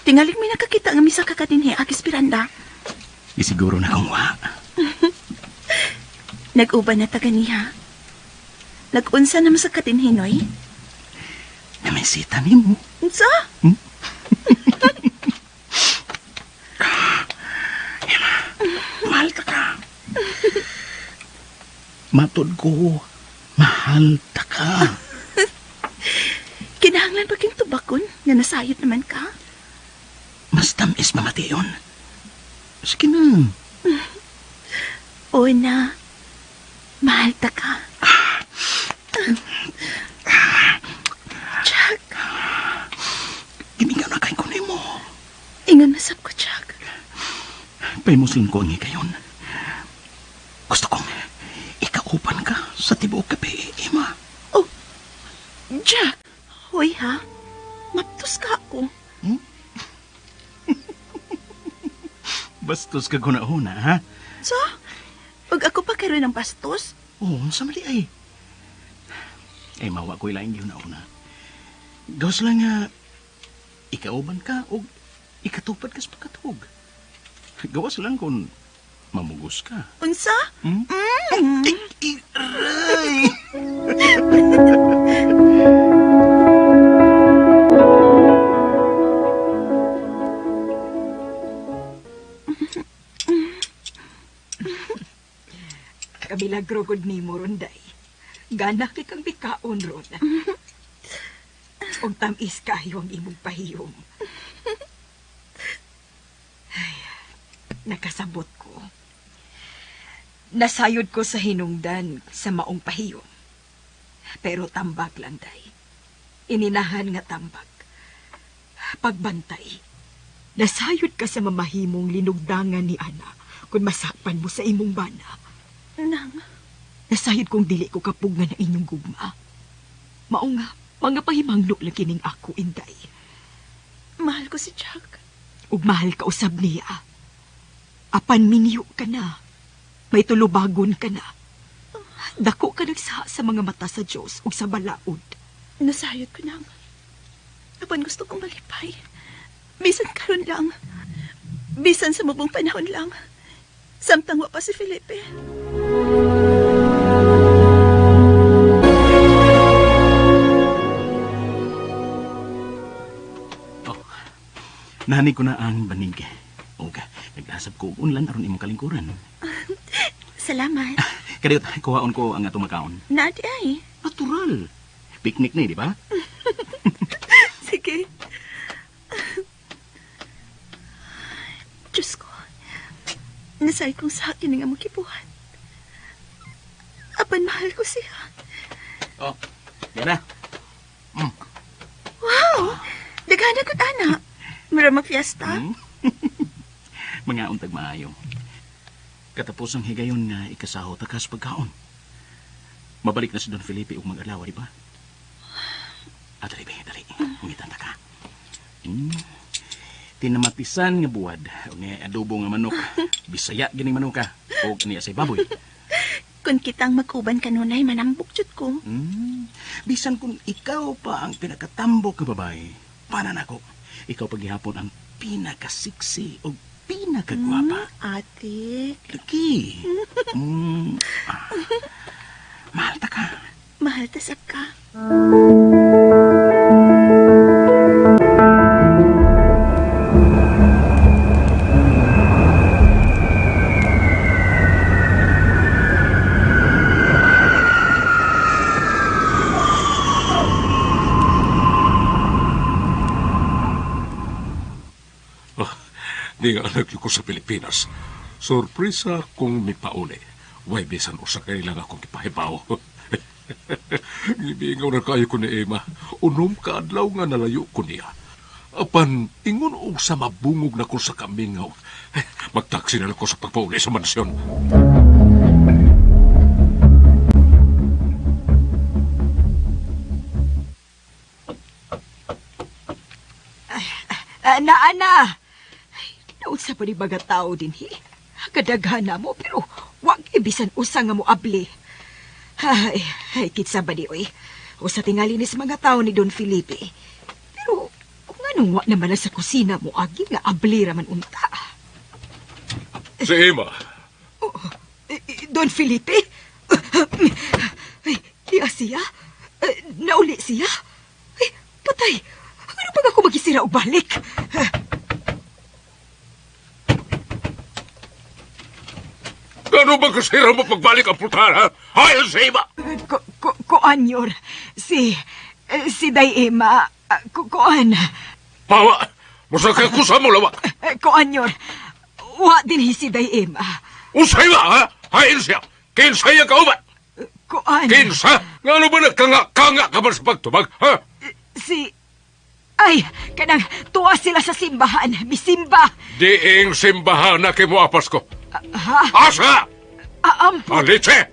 [SPEAKER 7] Tingalig may nakakita nga misa ka kadinhi, agis piranda.
[SPEAKER 4] Isiguro na kong wa.
[SPEAKER 7] Nag-uban na taga niya. Nag-unsa naman sa kadinhi, Noy?
[SPEAKER 4] Namisita ni mo.
[SPEAKER 7] Unsa?
[SPEAKER 4] Hmm? Emma, mahal ta ka. Matod ko, mahal ta ka.
[SPEAKER 7] Kinahanglan pa king tubakon nga nasayod naman ka?
[SPEAKER 4] Mas tamis mamation. Sige na.
[SPEAKER 7] O na, mahal ta ka. Jack.
[SPEAKER 4] Gimingaw na kay kunay mo.
[SPEAKER 7] Ingon na sab ko, Jack.
[SPEAKER 4] Paimusin ko ang hikayon. Gusto kong ikaupan ka sa tibuok gabi, Emma.
[SPEAKER 7] Oh, Jack. Hoy, ha? Maptos ka ako.
[SPEAKER 4] Hmm? Bastos ka guna-una, ha?
[SPEAKER 7] So? Pag ako pa karoon ng bastos?
[SPEAKER 4] Oo, sa mali ay. Ay, mawa ko ilaing guna-una. Gawas lang nga, ikauban ka o ikatupad ka sa pagkatug. Gawas lang kung mamugos ka.
[SPEAKER 7] Unsa?
[SPEAKER 4] Hmm?
[SPEAKER 7] Mm.
[SPEAKER 4] Ay, aray!
[SPEAKER 6] Kamilagro gud nimo ron, day. Gana kay kang bikaon ron. Ug tam-is kayo ang imong pahiyom. Ay, nakasabot ko. Nasayod ko sa hinungdan sa maong pahiyom. Pero tambag lang, day. Ininahan nga tambag. Pagbantay. Nasayod ka sa mamahimong linugdangan ni Ana kung masakpan mo sa imong bana.
[SPEAKER 7] Nang?
[SPEAKER 6] Nasayod kong dili ko kapugngan ang inyong gugma. Mao nga, mga pahimanglo lang kining ako, Inday.
[SPEAKER 7] Mahal ko si Jack.
[SPEAKER 6] Ug mahal ka usab niya. Apan minyo ka na. May tulubagon ka na. Dako ka nagsaha sa mga mata sa Diyos ug sa balaod.
[SPEAKER 7] Nasayod ko nang. Apan gusto kong malipay. Bisan karon lang. Bisan sa mubong panahon lang. Samtang wa pa si Felipe.
[SPEAKER 4] Oh, nahanig ko na ang banig. Oga, naglasab ko og unlan aron imong kalingkuran.
[SPEAKER 7] Salamat.
[SPEAKER 4] Kadiyot, kuhaon ko ang atong makaon.
[SPEAKER 7] Naadi ay.
[SPEAKER 4] Natural. Picnic ni, di ba?
[SPEAKER 7] Sige. Diyos ko. Nasay kong sa akin ang among kibuhat. Apan mahal ko siya.
[SPEAKER 4] Oh, Yan na.
[SPEAKER 7] Wow! Daghana gud ana. Mura magfiesta.
[SPEAKER 4] Mga untag maayo. Katapos ang higayon nga ikasaho takas pagkaon. Mabalik na si Don Felipe ug mag-alawa, di ba? Ah, dali, be, dali. Ungitan ta ka. Tinamatisan nga buwad ug nga adobo nga manok. Bisaya gining manok ka. Og niya say baboy.
[SPEAKER 7] Kung kitang mag-uban kanunay, manambok jud ko.
[SPEAKER 4] Bisan kung ikaw pa ang pinakatambok nga babae, para nako. Ikaw paghihapon ang pinakasiksi o pinakagwapa.
[SPEAKER 7] Ate,
[SPEAKER 4] Lagi. Ah. Mahal ta ka.
[SPEAKER 7] Mahal ta sab ka.
[SPEAKER 9] Ah, di nga anak ko sa Pilipinas. Sorpresa kung mipauli. Way bisan usa kay lang akong gipahibaw. Gibingaw na kayo ko ni Emma. Unom ka adlaw nga nalayo ko niya. Apan, ingon og sa mabungog na ko sa kamingaw. Eh, magtaksi na lang ko sa pagpauli sa mansyon.
[SPEAKER 6] Na, ana. Ay, naunsa pa ni mga tao din, hi? Kadaghan na mo, pero wag ibisan usa nga mo abli. Ay, ay, kitsa ba di, oy? Usa tingali ni sa mga tao ni Don Felipe. Pero, kung anong wa naman lang sa kusina mo, agi nga abli raman unta.
[SPEAKER 9] Si Emma.
[SPEAKER 6] Oh, Don Felipe? Ay, diya siya? Nauli siya? Ay, patay! Ano pag ako magisira o balik?
[SPEAKER 9] Ano ba kasira mo pagbalik ang pultahan, ha? Ayon si Emma!
[SPEAKER 6] Kuan, Yor. Si Day Emma. Kuan.
[SPEAKER 9] Pawa! Musakay ko sa mo, lawa!
[SPEAKER 6] Kuan, Yor. Wa din si Day Emma.
[SPEAKER 9] Usay ba, ha? Hain siya! Kinsa iya kauban?
[SPEAKER 6] Kuan.
[SPEAKER 9] Kinsa? Nga ano ba nagkanga-kanga ka ba sa pagtubag, ha?
[SPEAKER 6] Si... Ay, kanang tuwa sila sa simbahan. Misimba.
[SPEAKER 9] Diing simbahan na kay mo apas ko.
[SPEAKER 6] Ha?
[SPEAKER 9] Asa!
[SPEAKER 6] Aampo.
[SPEAKER 9] Alitse!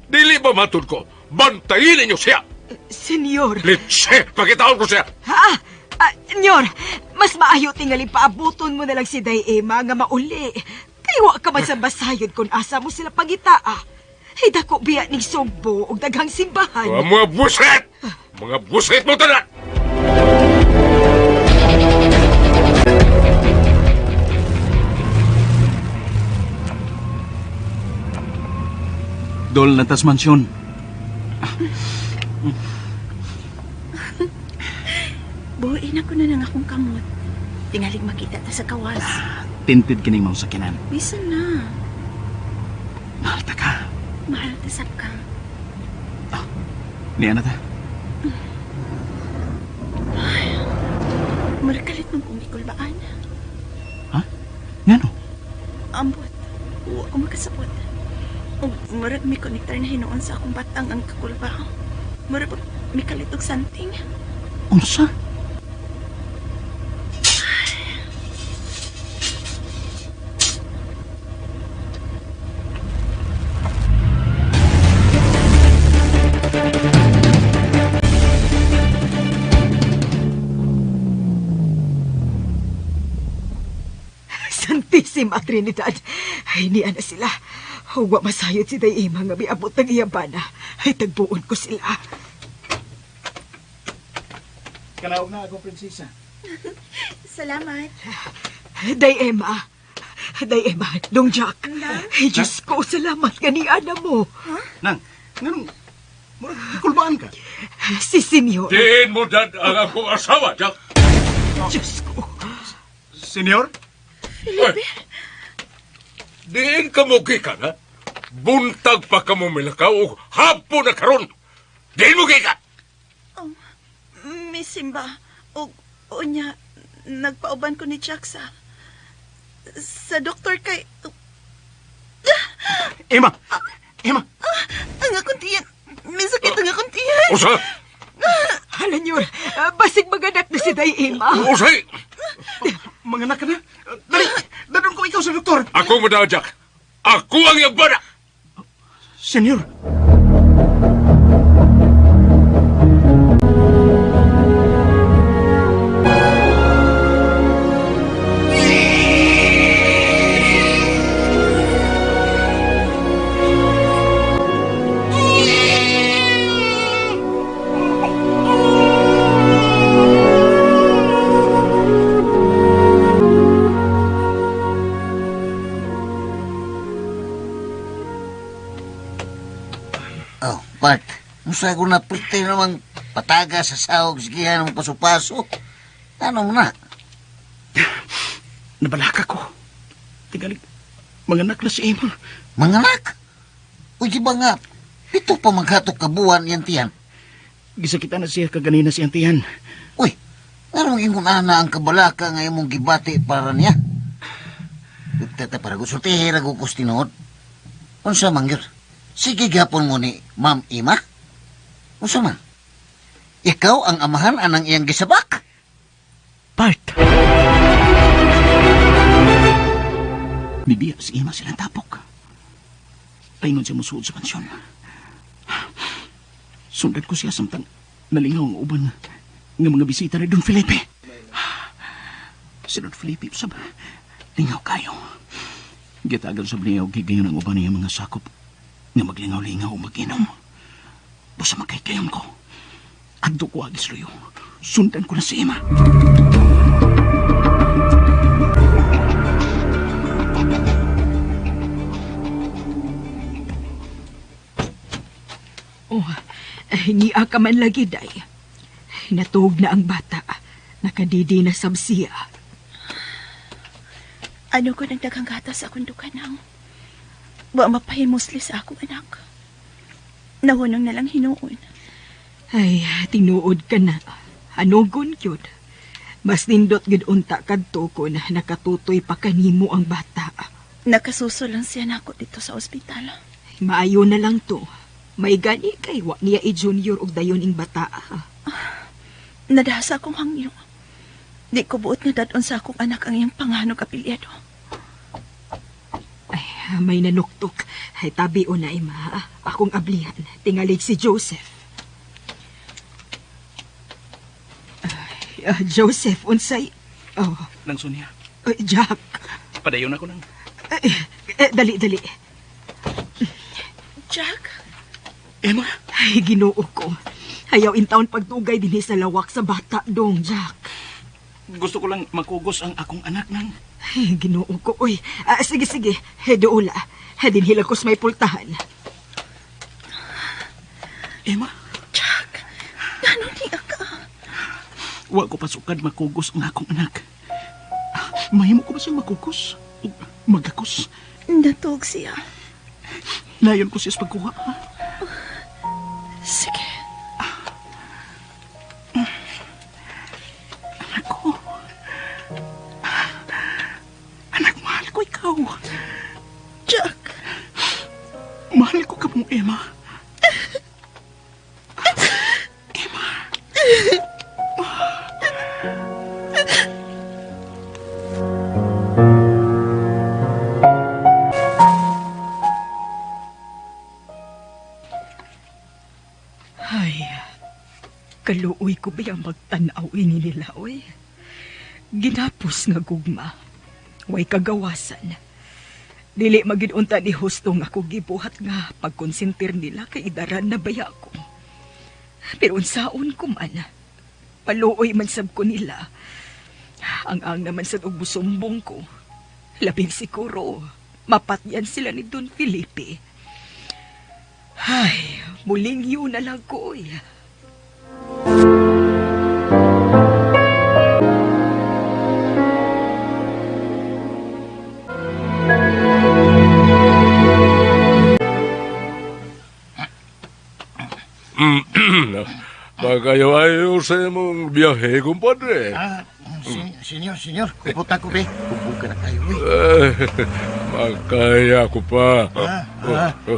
[SPEAKER 9] Dili ba matud ko? Bantayin ninyo siya!
[SPEAKER 6] Senyor.
[SPEAKER 9] Litse! Pakitaon ko siya!
[SPEAKER 6] Ha? Nyor, mas maayo tingali paabuton mo na lang si Day Emma nga mauli. Kay wa ka man sa basayod kung asa mo sila pagitaa. Ay, dako biya ning Sugbo og daghang simbahan.
[SPEAKER 9] Mga buset! Mga buset mo tanan!
[SPEAKER 4] Dol na tas mansyon.
[SPEAKER 7] Buuin ako na ng akong kamot. Tingalig makita ta sa kawas.
[SPEAKER 4] Tinted kining mong sakinan.
[SPEAKER 7] Bisan na.
[SPEAKER 4] Mahal ta ka.
[SPEAKER 7] Mahal ta sab ka.
[SPEAKER 4] Niya na ta.
[SPEAKER 7] Ay, marakalit mong kumikulbaan.
[SPEAKER 4] Ha? Ngano?
[SPEAKER 7] Ambot. Wa ko makasabot. Og murag may konektar na hinuon sa akong batang ang kakulba. Murag may kalit og santing.
[SPEAKER 4] Unsa?
[SPEAKER 6] Santissima Trinidad. Ay, niya na sila. Huwag masayod si Day Emma nga miabot ng iyang bana. Ay, tagbuon ko sila.
[SPEAKER 4] Kanaog na ako, prinsesa.
[SPEAKER 7] Salamat.
[SPEAKER 6] Day Emma. Day Emma, Dong Jack. Ay, Diyos ko, salamat nga ni Ana mo.
[SPEAKER 4] Ha? Nang, nganong, murag gikulbaan ka?
[SPEAKER 6] Si Senyor.
[SPEAKER 9] Diin mo dad ang akong asawa, Jack.
[SPEAKER 6] Diyos ko.
[SPEAKER 4] Senyor?
[SPEAKER 7] Felipe?
[SPEAKER 9] Diin ka mo gikan, ha? Buntag pa ka mo milakaw o hapon na karon. Diin mo gikan!
[SPEAKER 7] Oh, Miss Simba, o unya, nagpauban ko ni Jack sa doktor kay...
[SPEAKER 4] Emma! Emma!
[SPEAKER 7] Ang akong tiyan! May sakit ang akong tiyan!
[SPEAKER 9] Usa!
[SPEAKER 6] Senyor, basig maganak na si Day Emma.
[SPEAKER 9] Usay!
[SPEAKER 4] Manganak ka na. Dali, dadon ko ikaw sa doktor.
[SPEAKER 9] Ako mo daw, Jack. Ako ang iyang bana!
[SPEAKER 4] Senyor.
[SPEAKER 3] Oh, Bart, unsa ko na prite namang pataga sa sahog sigihan mo paso-paso. Ano mo na?
[SPEAKER 4] Nabalaka ko. Tingali, manganak na si Emma.
[SPEAKER 3] Manganak? Uy, di ba nga, pito pa maghatok ka buwan yan tiyan.
[SPEAKER 4] Gisakita na siya kaganina si Antihan.
[SPEAKER 3] Uy, ngarong ingon ana ang kabalaka nga imong gibati para niya? Tata para gusultihi ra ko kus tinuod. Unsa man gyud? Sige gihapon mo ni Ma'am Ima. Unsa man? Ikaw ang amahan anang iyang gisabak?
[SPEAKER 4] Part. Bibiya si Emma silang tapok. Paingon siya musuod sa pansyon. Sundan ko siya samtang nalingaw ang uban ng mga bisita ni Don Felipe. Si Don Felipe, sab, lingaw kayo. Gitagal sab niya og higayon ang uban niya mga sakop nga maglingaw-lingaw o mag-inom. Busa magkaykayon ko. Adto ko agis luyo. Sundan ko na si Emma.
[SPEAKER 6] Oh, niya ka man lagi, Day. Natuog na ang bata. Nakadidi na sab siya.
[SPEAKER 7] Ano ko nagdaghang gatas sa akong dukanang. Wa mapahimusli sa akong anak. Nahunong na lang hinuon.
[SPEAKER 6] Ay, tinuod ka na. Anugon gyud. Mas nindot gyud unta kadto kon nakatutoy pa kanimo ang bata.
[SPEAKER 7] Nakasuso lang siya nako dito sa ospital.
[SPEAKER 6] Maayo na lang to. May gani kay wa niya i-junior og dayon ing bata.
[SPEAKER 7] Nadasa akong hangyo. Di ko buot nga dadon sa akong anak ang iyang panganog apelyado.
[SPEAKER 6] Ay, may nanuktok. Ay, tabi o na, ima. Akong ablihan. Tingalig si Joseph. Ay, Joseph, unsay... Oh,
[SPEAKER 4] Nang Sonia,
[SPEAKER 6] ay, Jack.
[SPEAKER 4] padayon ako nang.
[SPEAKER 6] Ay, eh, dali, dali.
[SPEAKER 7] Jack,
[SPEAKER 4] Emma,
[SPEAKER 6] Ay, ginoo ko. Ayaw in taon pagdugay dinhi sa lawak sa bata dong, Jack.
[SPEAKER 4] gusto ko lang makugos ang akong anak nang.
[SPEAKER 6] Ay, ginoo ko. Uy, sige, sige. Doula. Dinhi lang ko sa may pultahan.
[SPEAKER 4] Emma,
[SPEAKER 7] Jack, ngano niya ka?
[SPEAKER 4] wa ko pasukad makugos ang akong anak. Mahimo ko ba siyang makugos? O magakos?
[SPEAKER 7] Natuog siya.
[SPEAKER 4] Layon ko siya sa pagkuha. ha?
[SPEAKER 7] Sige.
[SPEAKER 4] Anak ko. Anak, mahal ko ikaw.
[SPEAKER 7] Jack,
[SPEAKER 4] Mahal ko ka mo, Emma. Emma.
[SPEAKER 6] Ay, kaluoy ko ba yung magtanaw ini nila, oy? Ginapos nga gugma. Way kagawasan. Dili magid unta ni husto nga ako gibuhat nga pagkonsentir nila kay idaran na baya ko. Pero unsaon ko man, paluoy man sab ko nila. Ang ang naman sad og busumbong ko. Labing siguro, mapatyan sila ni Don Felipe. Ay, muling yun na lang ko, oy.
[SPEAKER 9] Magayo-ayo sa imong biyahe, kumpadre.
[SPEAKER 3] Ah, Senyor, senyor, kupot na ko, be. Hubog ka na kayo, eh.
[SPEAKER 9] Makaya ko pa.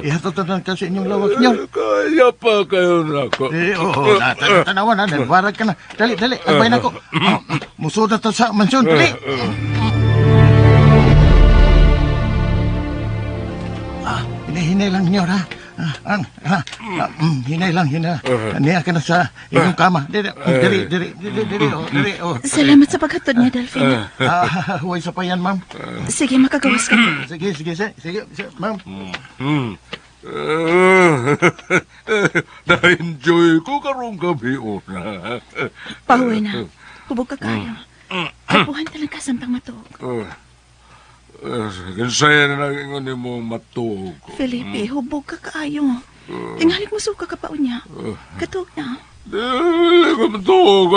[SPEAKER 3] Ihatod na lang ka sa inyong lawak, senyor.
[SPEAKER 9] Kaya pa kayo na ako.
[SPEAKER 3] Eh, oo, tanawa na, nagbarag ka na. Dali, dali, agbay na ko. Musod na ta sa mansyon, dali. Hinay lang, senyor, ha? Hinay lang, hinay. Niya ka na sa inyong kama. Dili, dili, dili, dili, dili, oh, dili, oh.
[SPEAKER 7] Salamat sa paghatod niya, Delfin.
[SPEAKER 3] Huwag sa pa yan, ma'am.
[SPEAKER 7] Sige, makagawas ka.
[SPEAKER 3] Sige, sige, sige, sige, sige, ma'am.
[SPEAKER 9] Na-enjoy ko karong gabi una.
[SPEAKER 7] Pahuwi na. Hubog ka kayo. Kapuhan talaga samtang matuog.
[SPEAKER 9] Kinsaya na lang ingon nimo matuog ko.
[SPEAKER 7] Felipe, hubog ka kaayo. Tinghalik mo suka ka pa unya. Katuog na.
[SPEAKER 9] Dili ko matuog.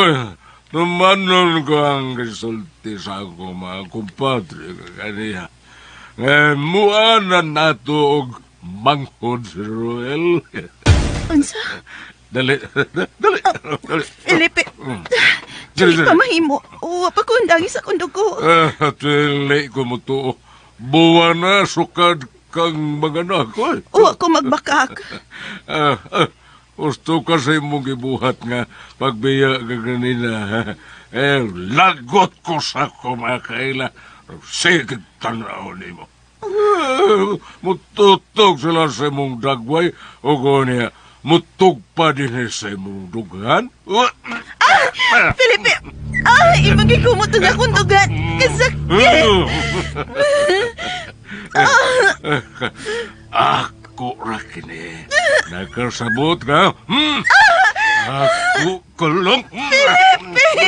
[SPEAKER 9] Tumanon ko ang gisulti sa ako mga kumpadre kaniya. Nga muanan nato og manghod si Ruel.
[SPEAKER 7] Unsa?
[SPEAKER 9] Dali, dali, dali.
[SPEAKER 7] Felipe,
[SPEAKER 9] Dali,
[SPEAKER 7] dili
[SPEAKER 9] dali.
[SPEAKER 7] pa mahimo. Wa pa ko undangi sa kong dugo.
[SPEAKER 9] Dili ko mutuo. Buwa na sukad kang mga ko.
[SPEAKER 7] Wa ko magbakak.
[SPEAKER 9] Gusto ka sa imong gibuhat nga pagbiya ka ganina. Eh, lagot ko sa kumakaila. Sige, tanaw nimo. Mututog sila sa imong dagway o niya, mutug pa din sa imong dughan.
[SPEAKER 7] Felipe! Ay, ibang ikumot ang akong dugan. Kasakit!
[SPEAKER 9] Ako ra kini. Nakasabot ka? Hmm? Ako kulong.
[SPEAKER 7] Felipe!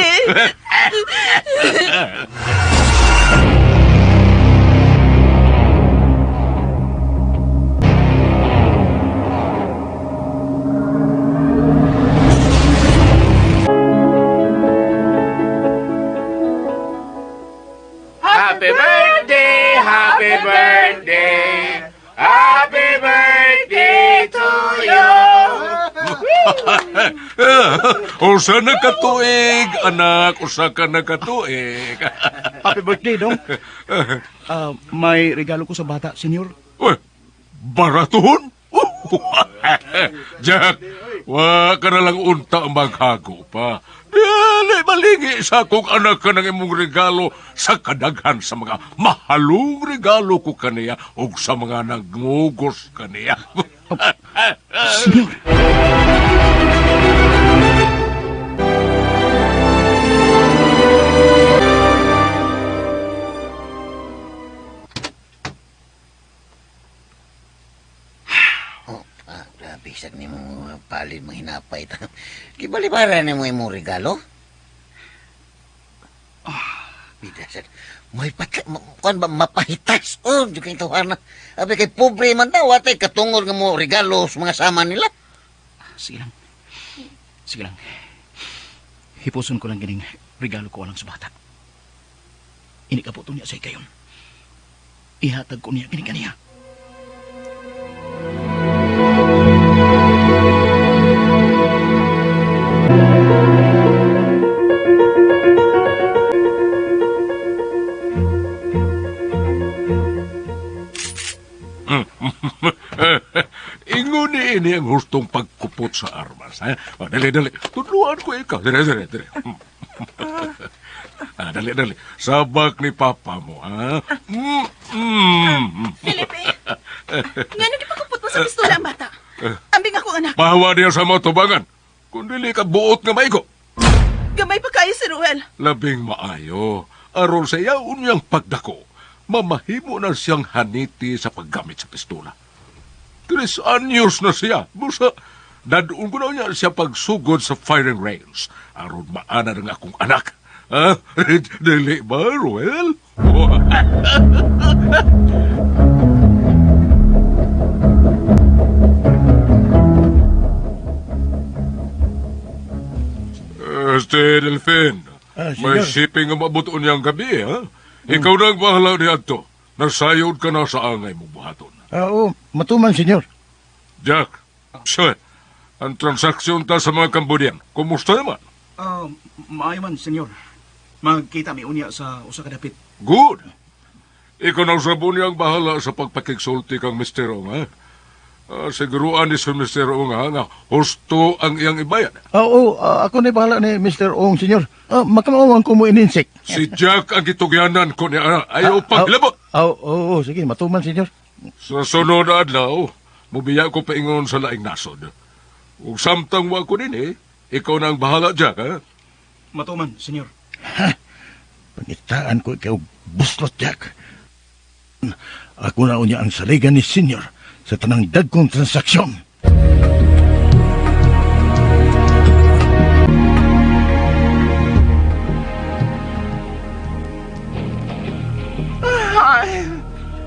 [SPEAKER 8] Happy birthday! Happy birthday! Happy birthday to you!
[SPEAKER 9] Usa na katuig, anak. Usa ka na katuig.
[SPEAKER 4] Happy birthday, Dong. May regalo ko sa bata, senyor.
[SPEAKER 9] Uy, baratuhon? Jack, wa ka na lang unta maghago pa. Dili malingi sa akong anak ka ng imong regalo sa kadaghan sa mga mahalong regalo ko kaniya ug sa mga nagngugos kaniya.
[SPEAKER 4] Senyor.
[SPEAKER 3] Grabe, sag ni mo palid mo hinapay ta. Gibalibara ni mo imong regalo? Bida sad. May patla, kuan ba mapahitas? Oh, di kay tawana. Abi kay pobre man daw atay katungod nga mo regalo sa mga sama nila.
[SPEAKER 4] Sige lang. Sige lang. Hipuson ko lang gining regalo ko alang sa bata. Inikaputo niya sa ikayon. Ihatag ko niya kini kaniya.
[SPEAKER 9] Ingon ni ini ang hustong pagkupot sa armas. Ha? O, dali, dali. Tudluan ko ikaw. Dali, dali, dali. Dali, dali. Sabak ni papa mo, ha? Mm, mm.
[SPEAKER 7] Felipe! Ngano di pagkupot mo sa pistola ang bata? Ambing ako, anak.
[SPEAKER 9] Bawa niya sa mga tubangan. Kung dili ka buot nga maigo.
[SPEAKER 7] Gamay pa kayo si Ruel.
[SPEAKER 9] Labing maayo. Aron sa iya unyang pagdako, mamahimo na siyang haniti sa paggamit sa pistola. 3 anyos na siya. Busa, dadoon ko na niya siya pagsugod sa firing range. Aron maana ng akong anak. Ha? Dili ba, Ruel? Este, Delfin, may shipping ang maabot niyang gabi, ha? Ikaw na ang bahala niya to. Nasayod ka na sa angay mong buhaton.
[SPEAKER 3] Oo, matuman, senyor.
[SPEAKER 9] Jack, sir, ang transaksyon ta sa mga Cambodian, kumusta naman?
[SPEAKER 4] Maayo man, senyor. Magkita mi unya sa usa ka dapit.
[SPEAKER 9] Good. Ikaw na usab unya ang bahala sa pagpakigsulti kang Mr. Ong, ha? Siguruan ni si Mr. Ong, ha, nga husto ang iyang ibayad.
[SPEAKER 11] Oo, ako na bahala ni Mr. Ong, senyor. Makamawang ko mo ininsik.
[SPEAKER 9] Si Jack ang gitugyanan ko niya. Ayaw paglabot.
[SPEAKER 11] Oo, oo, sige, matuman, senyor.
[SPEAKER 9] Sa sunod na adlaw, mubiya ko paingon sa laing nasod. Ug samtang wa ko dinhi, ikaw na ang bahala, Jack, ha?
[SPEAKER 4] Matuman, senyor.
[SPEAKER 11] Pangitaan ko ikaw, buslot, Jack. Ako na unya ang saligan ni senyor sa tanang dagkong transaksyon.
[SPEAKER 8] Ay,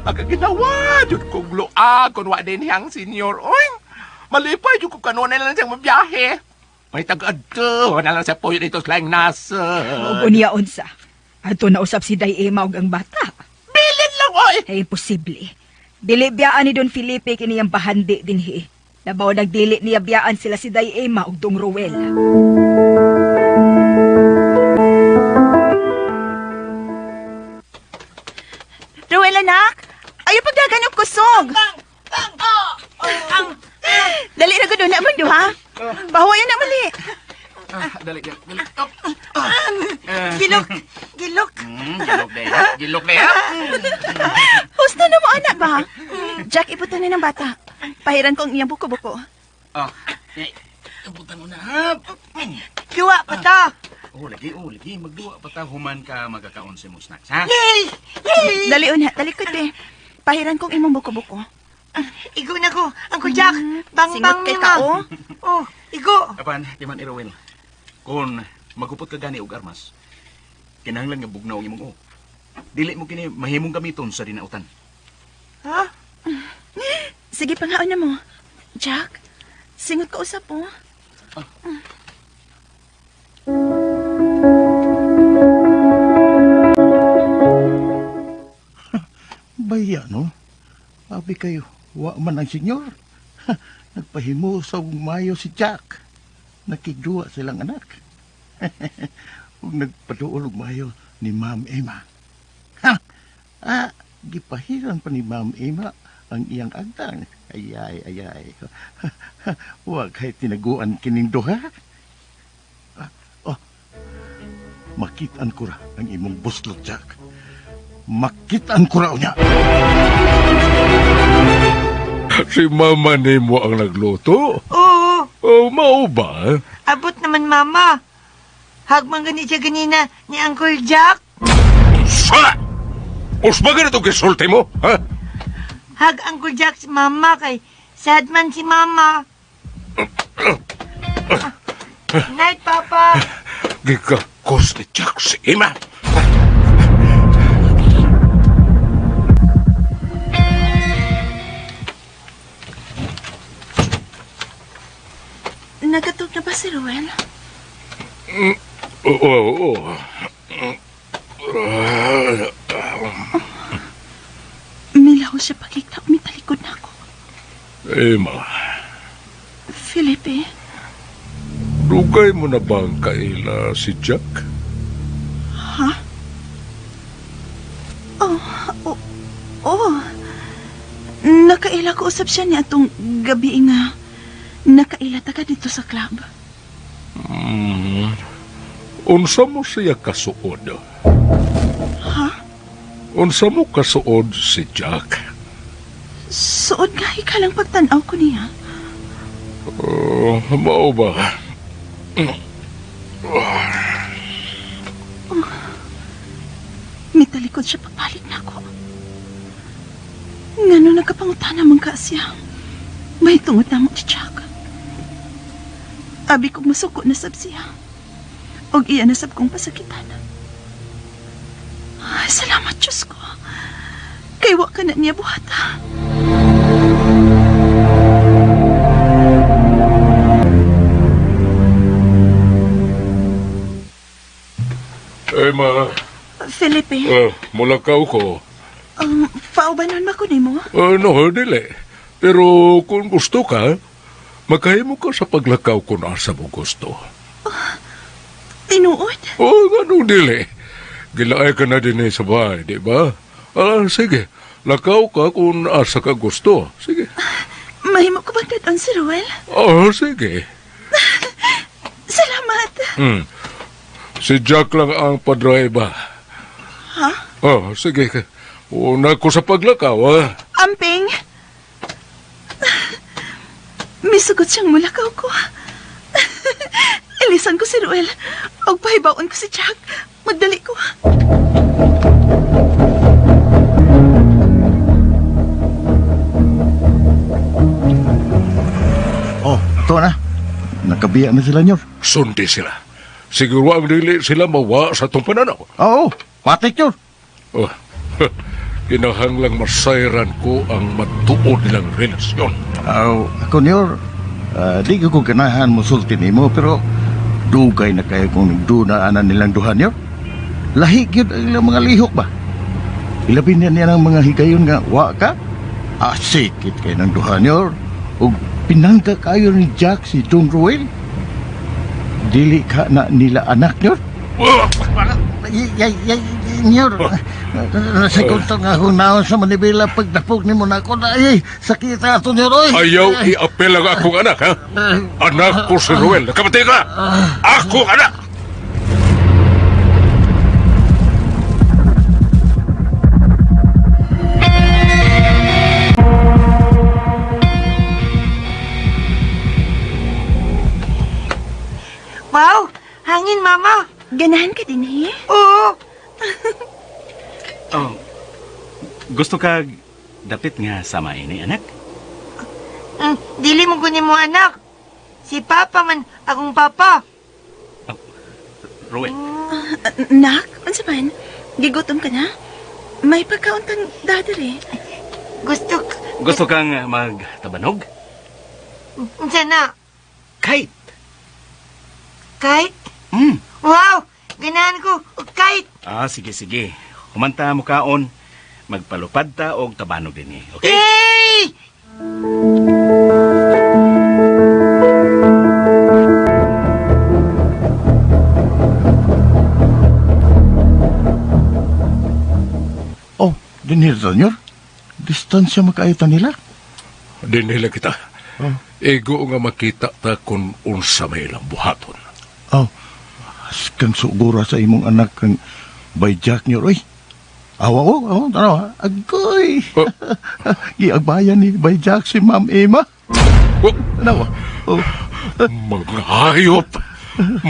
[SPEAKER 8] magaginawa, jud kong luag, kung wa din hiyang senyor. Oy, malipay, jud ko kanunay lang siyang mabiyahe. May tag-adto, na lang siya puyo dito sa laing nasod.
[SPEAKER 6] Og unya unsa. Adto na usab si Day Emma og ang bata.
[SPEAKER 8] Bilin lang, oy!
[SPEAKER 6] Ay, imposible. Dili biyaan ni Don Felipe kini ang bahandi dinhi. Labaw nagdili niya biyaan sila si Day Emma ug Dong Ruel.
[SPEAKER 7] Ruel, anak! Ayaw pagdagan og kusog! Dali na gud na man duha. Bahuyan na mali.
[SPEAKER 4] Dali, dali, dali.
[SPEAKER 7] Gilok, gilok.
[SPEAKER 4] Gilok na ha. Gilok na ha.
[SPEAKER 7] Husto na mo anak ba? Jack, ibutan na ng bata. Pahiran ko ang iyang buko-buko.
[SPEAKER 4] Oh, eh, ibutan mo na ha.
[SPEAKER 7] Duwa pa ta.
[SPEAKER 4] Oh, lagi, oh, lagi. Magduwa pa ta human ka magakaon sa imong snacks, ha?
[SPEAKER 7] Dali una, dali ko te. Pahiran kong imong buko-buko.
[SPEAKER 12] Igo na ko, Uncle Jack. Bang
[SPEAKER 7] Singot
[SPEAKER 12] bang
[SPEAKER 7] kay
[SPEAKER 12] ni
[SPEAKER 7] kao.
[SPEAKER 12] ma. Oh, igo.
[SPEAKER 4] Apan, di man Irowel. Kung magupot ka gani og armas, kinahanglan nga bugnaw ang imong o. Dili mo kini mahimong gamiton sa dinautan.
[SPEAKER 12] Ha?
[SPEAKER 7] Sige, pangaon na mo. Jack, singot ka usap po.
[SPEAKER 11] Baya, no? Abi kayo, wa man ang senyor. Ha, nagpahimo sa mayo si Jack. Nakigduwa silang anak. Ug nagpaduol og mayo ni Ma'am Emma. Ha? Gipahiran pa ni Ma'am Emma ang iyang agtang. Ayay, ayay. Wa kay tinaguan kining duha. Oh, makitaan ko ra ang imong buslot, Jack. Makitaan ko ra unya.
[SPEAKER 9] Si mama nimo ang nagluto.
[SPEAKER 12] Oo,
[SPEAKER 9] Oh, mao ba?
[SPEAKER 12] abot naman mama. Hagman gani siya ganina ni Uncle Jack.
[SPEAKER 9] Sa! Usba ganito gisulti mo, ha?
[SPEAKER 12] Hag Uncle Jack si mama kay sad man si mama. Night, Papa.
[SPEAKER 9] Gigakos ni Jack si Emma.
[SPEAKER 7] Nagatog na ba si Ruel?
[SPEAKER 9] Oo, oo.
[SPEAKER 7] Milaw siya pagkita, umitalikod na ako.
[SPEAKER 9] Emma,
[SPEAKER 7] Felipe,
[SPEAKER 9] dugay mo na bang kaila si Jack?
[SPEAKER 7] ha? Oh, oh, oh. Nakaila ko usap siya niya atong gabi nga. Nakaila ta ka dito sa club.
[SPEAKER 9] Unsa mo siya kasuod?
[SPEAKER 7] Ha?
[SPEAKER 9] Unsa mo kasuod si Jack?
[SPEAKER 7] Suod nga ikalang pagtanaw ko niya.
[SPEAKER 9] Oh, mao ba?
[SPEAKER 7] Mitalikod siya pagbalik na ako. Ngano nagkapangutana man ka siya. May tungod na mo si Jack. Abi kong masuko na sab siya. Og iya na sab kong pasakitan. Ay, salamat Diyos ko. Kay wa ka na niya buhata.
[SPEAKER 9] Emma,
[SPEAKER 7] Felipe,
[SPEAKER 9] mulakaw ko.
[SPEAKER 7] Paubanon ba ko nimo?
[SPEAKER 9] No, dili. Pero kung gusto ka, makahimo ka sa paglakaw kung asa mo gusto.
[SPEAKER 7] Tinuod?
[SPEAKER 9] Oh, ganun dili. Gilaay ka na din sa bahay, di ba? Ah, sige. Lakaw ka kung asa ka gusto. Sige.
[SPEAKER 7] Mahimo ko bang dadon si Ruel?
[SPEAKER 9] Oh, sige.
[SPEAKER 7] Salamat.
[SPEAKER 9] Si Jack lang ang padriba.
[SPEAKER 7] Ha?
[SPEAKER 9] Oh, sige. Una ko sa paglakaw, ha?
[SPEAKER 7] Amping! Misugot siyang mulakaw ko. Ilisan ko si Ruel. Og pahibaon ko si Jack. Magdali ko.
[SPEAKER 11] Oh, ito na. Nakabiya na sila, Nyor.
[SPEAKER 9] Sundi sila. Siguro ang dili sila mawa sa itong pananaw.
[SPEAKER 11] Oo, patik, Nyor.
[SPEAKER 9] Oh, kinahanglang masayran ko ang matuod nilang relasyon.
[SPEAKER 11] Aw, ako, Nyor, di ko ganahan musulti nimo, pero dugay na kayo kung nagdunaanan nilang duha, Nyor. Lahi gyud ang ilang mga lihok ba? Ilabi niya niya ang mga higayon nga wa ka. Asikit kayo ng duha, Nyor. Ug pinangga kayo ni Jack si Don Ruel. Dili ka na nila anak, Nyor. Nyor, nasa ko nga hunaon sa Manibela pagdapog ni Monaco na ay sakit ato, Nyor, oy.
[SPEAKER 9] Ayaw i-apel ang akong anak, ha? Anak ko si Ruel. Nakabati ka! Akong anak!
[SPEAKER 12] Wow! Hangin, Mama!
[SPEAKER 7] Ganahan ka din, eh?
[SPEAKER 12] Oo!
[SPEAKER 4] Oh, gusto ka dapit nga sama ini, anak?
[SPEAKER 12] Dili mo kunin mo, anak. Si Papa man, akong Papa.
[SPEAKER 4] Oh, Ruel.
[SPEAKER 7] Nak, unsa man? Gigutom ka na? May pagkauntang dadari.
[SPEAKER 4] Gusto kang magtabanog?
[SPEAKER 12] Unsa na?
[SPEAKER 4] Kite.
[SPEAKER 12] Kite? Wow! Ganahan ko og kite.
[SPEAKER 4] Ah, sige, sige. Humanta mo kaon. Magpalupad ta og tabanog din eh. Okay?
[SPEAKER 12] Yay!
[SPEAKER 11] Oh, dinhil, senyor. Distansya makaayo nila.
[SPEAKER 9] Dinhila kita.
[SPEAKER 11] Oh.
[SPEAKER 9] Ego nga makita ta kung unsa may ilang buhaton.
[SPEAKER 11] Oh, askan sugura sa imong anak kang by Jack niyo, oy. Awa ko, awa, tanaw, agoy.
[SPEAKER 9] Oh.
[SPEAKER 11] Giagbayan ni by Jack si Ma'am Emma.
[SPEAKER 9] Oh.
[SPEAKER 11] Tanaw, oh.
[SPEAKER 9] Mga hayop!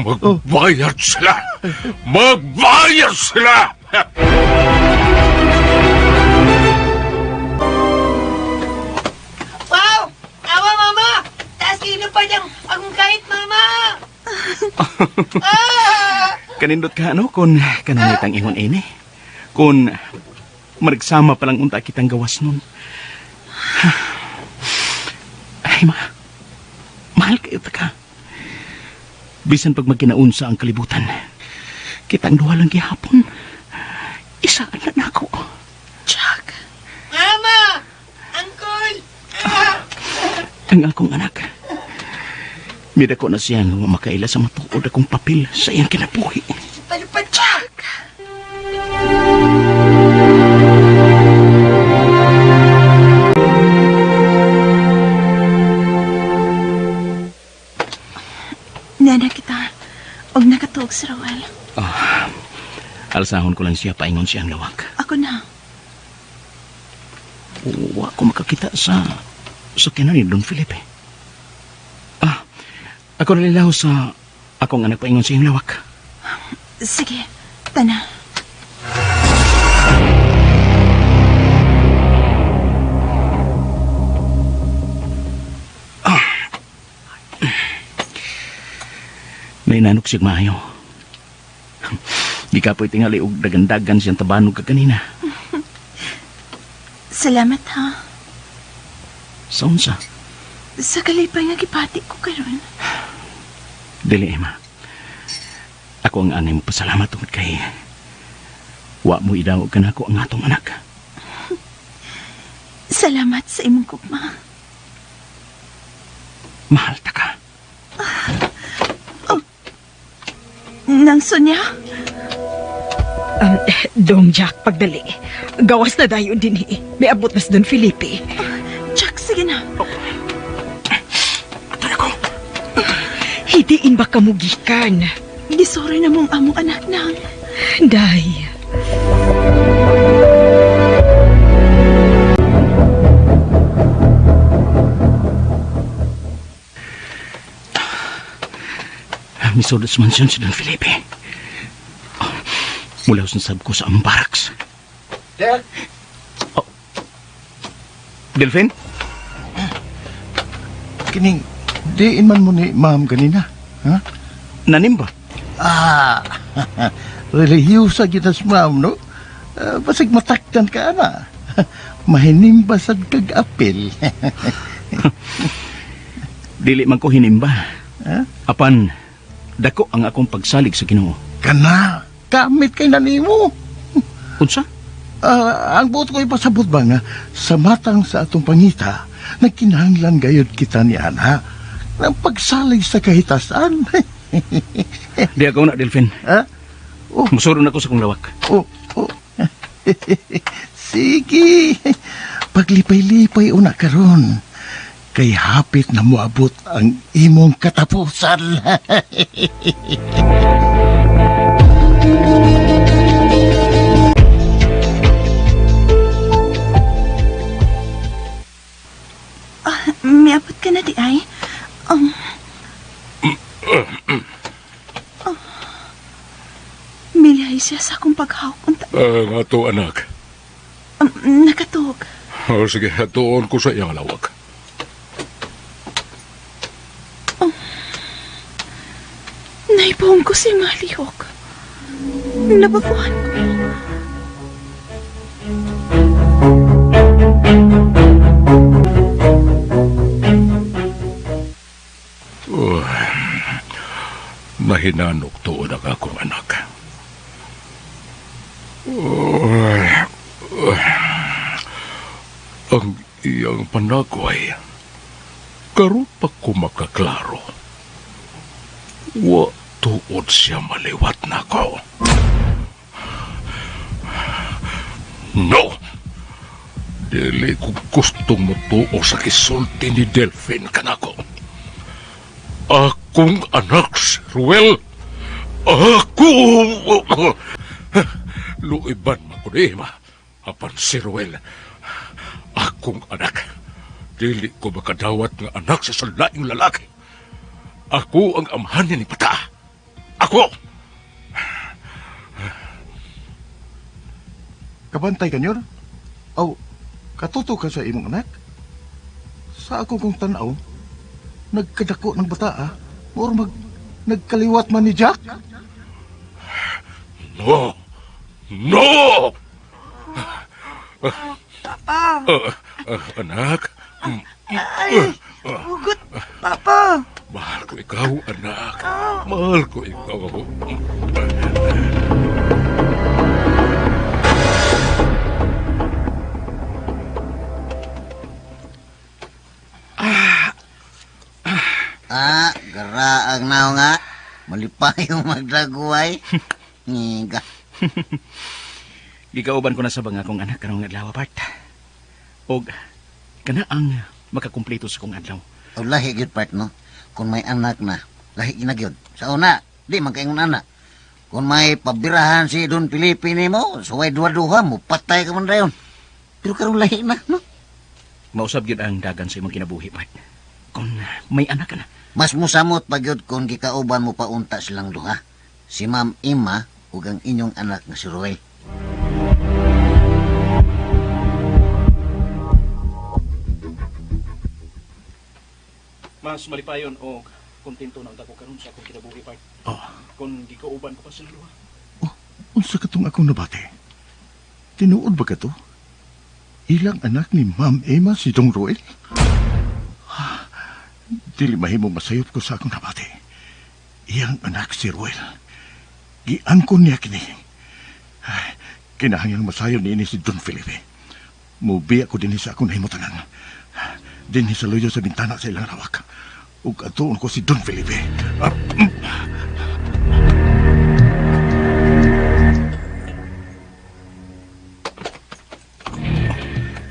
[SPEAKER 9] Magbayad sila! Magbayad sila!
[SPEAKER 12] Wow! Awa, Mama! Taas kayo pa niyang akong kahit, Mama! Ah!
[SPEAKER 4] Kanindot ka, ano, kung kananitang ingon ini. Kung margsama palang unta kitang gawas nun. Ay, ma. Mahal kayo ta ka. Bisan pag magkinaunsa ang kalibutan, kitang duha lang gihapon. Isa na nako.
[SPEAKER 7] Jack.
[SPEAKER 12] Mama! Uncle! Ah!
[SPEAKER 4] Ang akong anak. Midako na siya nga makaila sa matuod akong papel sa iyang kinabuhi.
[SPEAKER 12] Palupad, Jack!
[SPEAKER 7] Nana kita. Og nakatuog si Roel.
[SPEAKER 4] Oh, alsahon ko lang siya paingon siyang lawak.
[SPEAKER 7] Ako na.
[SPEAKER 4] Wa ko makakita sa kinan ni Don Felipe. Ah, ako nalilaw sa akong anak paingon siyang lawak.
[SPEAKER 7] Sige, tana.
[SPEAKER 4] Ah. May nanok siya maayo. Di ka po'y tingali og dagandagan siyang tabanog ka kanina.
[SPEAKER 7] Salamat ha.
[SPEAKER 4] Sa unsa?
[SPEAKER 7] Sa kalipay nga gipati ko karon.
[SPEAKER 4] Dili, Emma. Ako ang angay mo pasalamat tungod kay wa mo idaw ka nako ang atong anak.
[SPEAKER 7] Salamat sa imong gugma.
[SPEAKER 4] Mahal ta ka.
[SPEAKER 7] Oh. Nang Sonya?
[SPEAKER 6] Dong Jack, pagdali. Gawas na dayon din eh. May abot na si Don Felipe.
[SPEAKER 7] Jack, sige na.
[SPEAKER 6] Hidiin ba kamugikan?
[SPEAKER 7] Gisorry na mong among anak nang.
[SPEAKER 6] Day.
[SPEAKER 4] Misod sa mansyon si Don Felipe. Oh, mula sa sab ko sa among barracks.
[SPEAKER 11] Jack!
[SPEAKER 4] Oh. Delphin?
[SPEAKER 11] Kining, diin man mo ni ma'am ganina. Ha?
[SPEAKER 4] Nanim ba?
[SPEAKER 11] Ah, relihiyosa kita sa ma'am, no? Basig matakdan ka, ana. Mahinimbasad kag apil.
[SPEAKER 4] Dili man ko hinimba.
[SPEAKER 11] Ha?
[SPEAKER 4] Apan, dako ang akong pagsalig sa Ginoo.
[SPEAKER 11] Kana, kamit kay nanimo.
[SPEAKER 4] Unsa?
[SPEAKER 11] Ang buot ko ipasabot ba nga, sa matang sa atong pangita, nagkinahanglan gayud kita ni Ana ng pagsalig sa kahitasan.
[SPEAKER 4] Di ako na, Delphin.
[SPEAKER 11] Ha? Oh.
[SPEAKER 4] Musuro na ko sa kong lawak.
[SPEAKER 11] Oh, oh. Sige. Paglipay-lipay una karon. Kay hapit na moabot ang imong katapusan.
[SPEAKER 7] Miabot ka na di ay. Milyahay siya sa akong paghawak. Unta,
[SPEAKER 9] Nga to, anak.
[SPEAKER 7] Nakatuog.
[SPEAKER 9] Oh, sige, atuon ko sa iyang lawak.
[SPEAKER 7] Naibuong ko si Malihok. Nababuhan ko.
[SPEAKER 9] Oh, mahinanok tuod ang akong anak. Oh, oh, ang iyang panagway, karon pa ko makaklaro. Wa tuod siya maliwat nako. No! Dili ko gustong mutuo sa kisulti ni Delphine kanako. Akong anak si Ruel. Ako! Luiban man ko ni Ima. Apan si Ruel, akong anak. Dili ko makadawat nga anak sa laing lalaki. Ako ang amahan ni bata. Ako!
[SPEAKER 11] Kabantay ka, Nyor? Aw, katuto ka sa imong anak? Sa ako kong tanaw, nagkadako ng bata, ah. Or nagkaliwat man ni Jack?
[SPEAKER 9] No! No!
[SPEAKER 12] Papa!
[SPEAKER 9] Anak,
[SPEAKER 12] Ay, hugot, Papa!
[SPEAKER 9] mahal ko ikaw, anak. Mahal ko ikaw.
[SPEAKER 3] Ah, garaag na nga. Malipayong magdaguay. Ngiga.
[SPEAKER 4] Gikauban ko na sa bang akong anak karong adlaw part. Og kana ang makakumpleto sa kong adlaw.
[SPEAKER 3] O lahi gyud part no. Kung may anak na, lahi gyud na gyud. Sa una, di man kaingon anak. Kung may pabirahan si Don Felipe nimo, suway duha-duha mo, patay ka man dayon. Pero karon lahi na, no?
[SPEAKER 4] Mausab gyud ang dagan sa imong kinabuhi part. Kung may anak ka na.
[SPEAKER 3] Mas musamot pa gyud kung gikauban mo paunta silang duha. Si Ma'am Emma ug ang inyong anak nga si Ruel.
[SPEAKER 4] Mas malipayon og kontento na unta ko karon sa akong kinabuhi part.
[SPEAKER 11] Oh.
[SPEAKER 4] Kung gikauban ko pa sila duha.
[SPEAKER 11] Unsa katong akong nabati? Tinuod ba kato? Ilang anak ni Ma'am Emma si Dong Ruel? Dili mahimo masayop ko sa akong nabati. Iyang anak si Ruel. Giangkon niya kini. Ay, kinahanglang masayon niini si Don Felipe. Mubiya ko dinhi sa akong nahimutangan. Dinhi sa luyo sa bintana sa ilang rawak. Ug atuon ko si Don Felipe.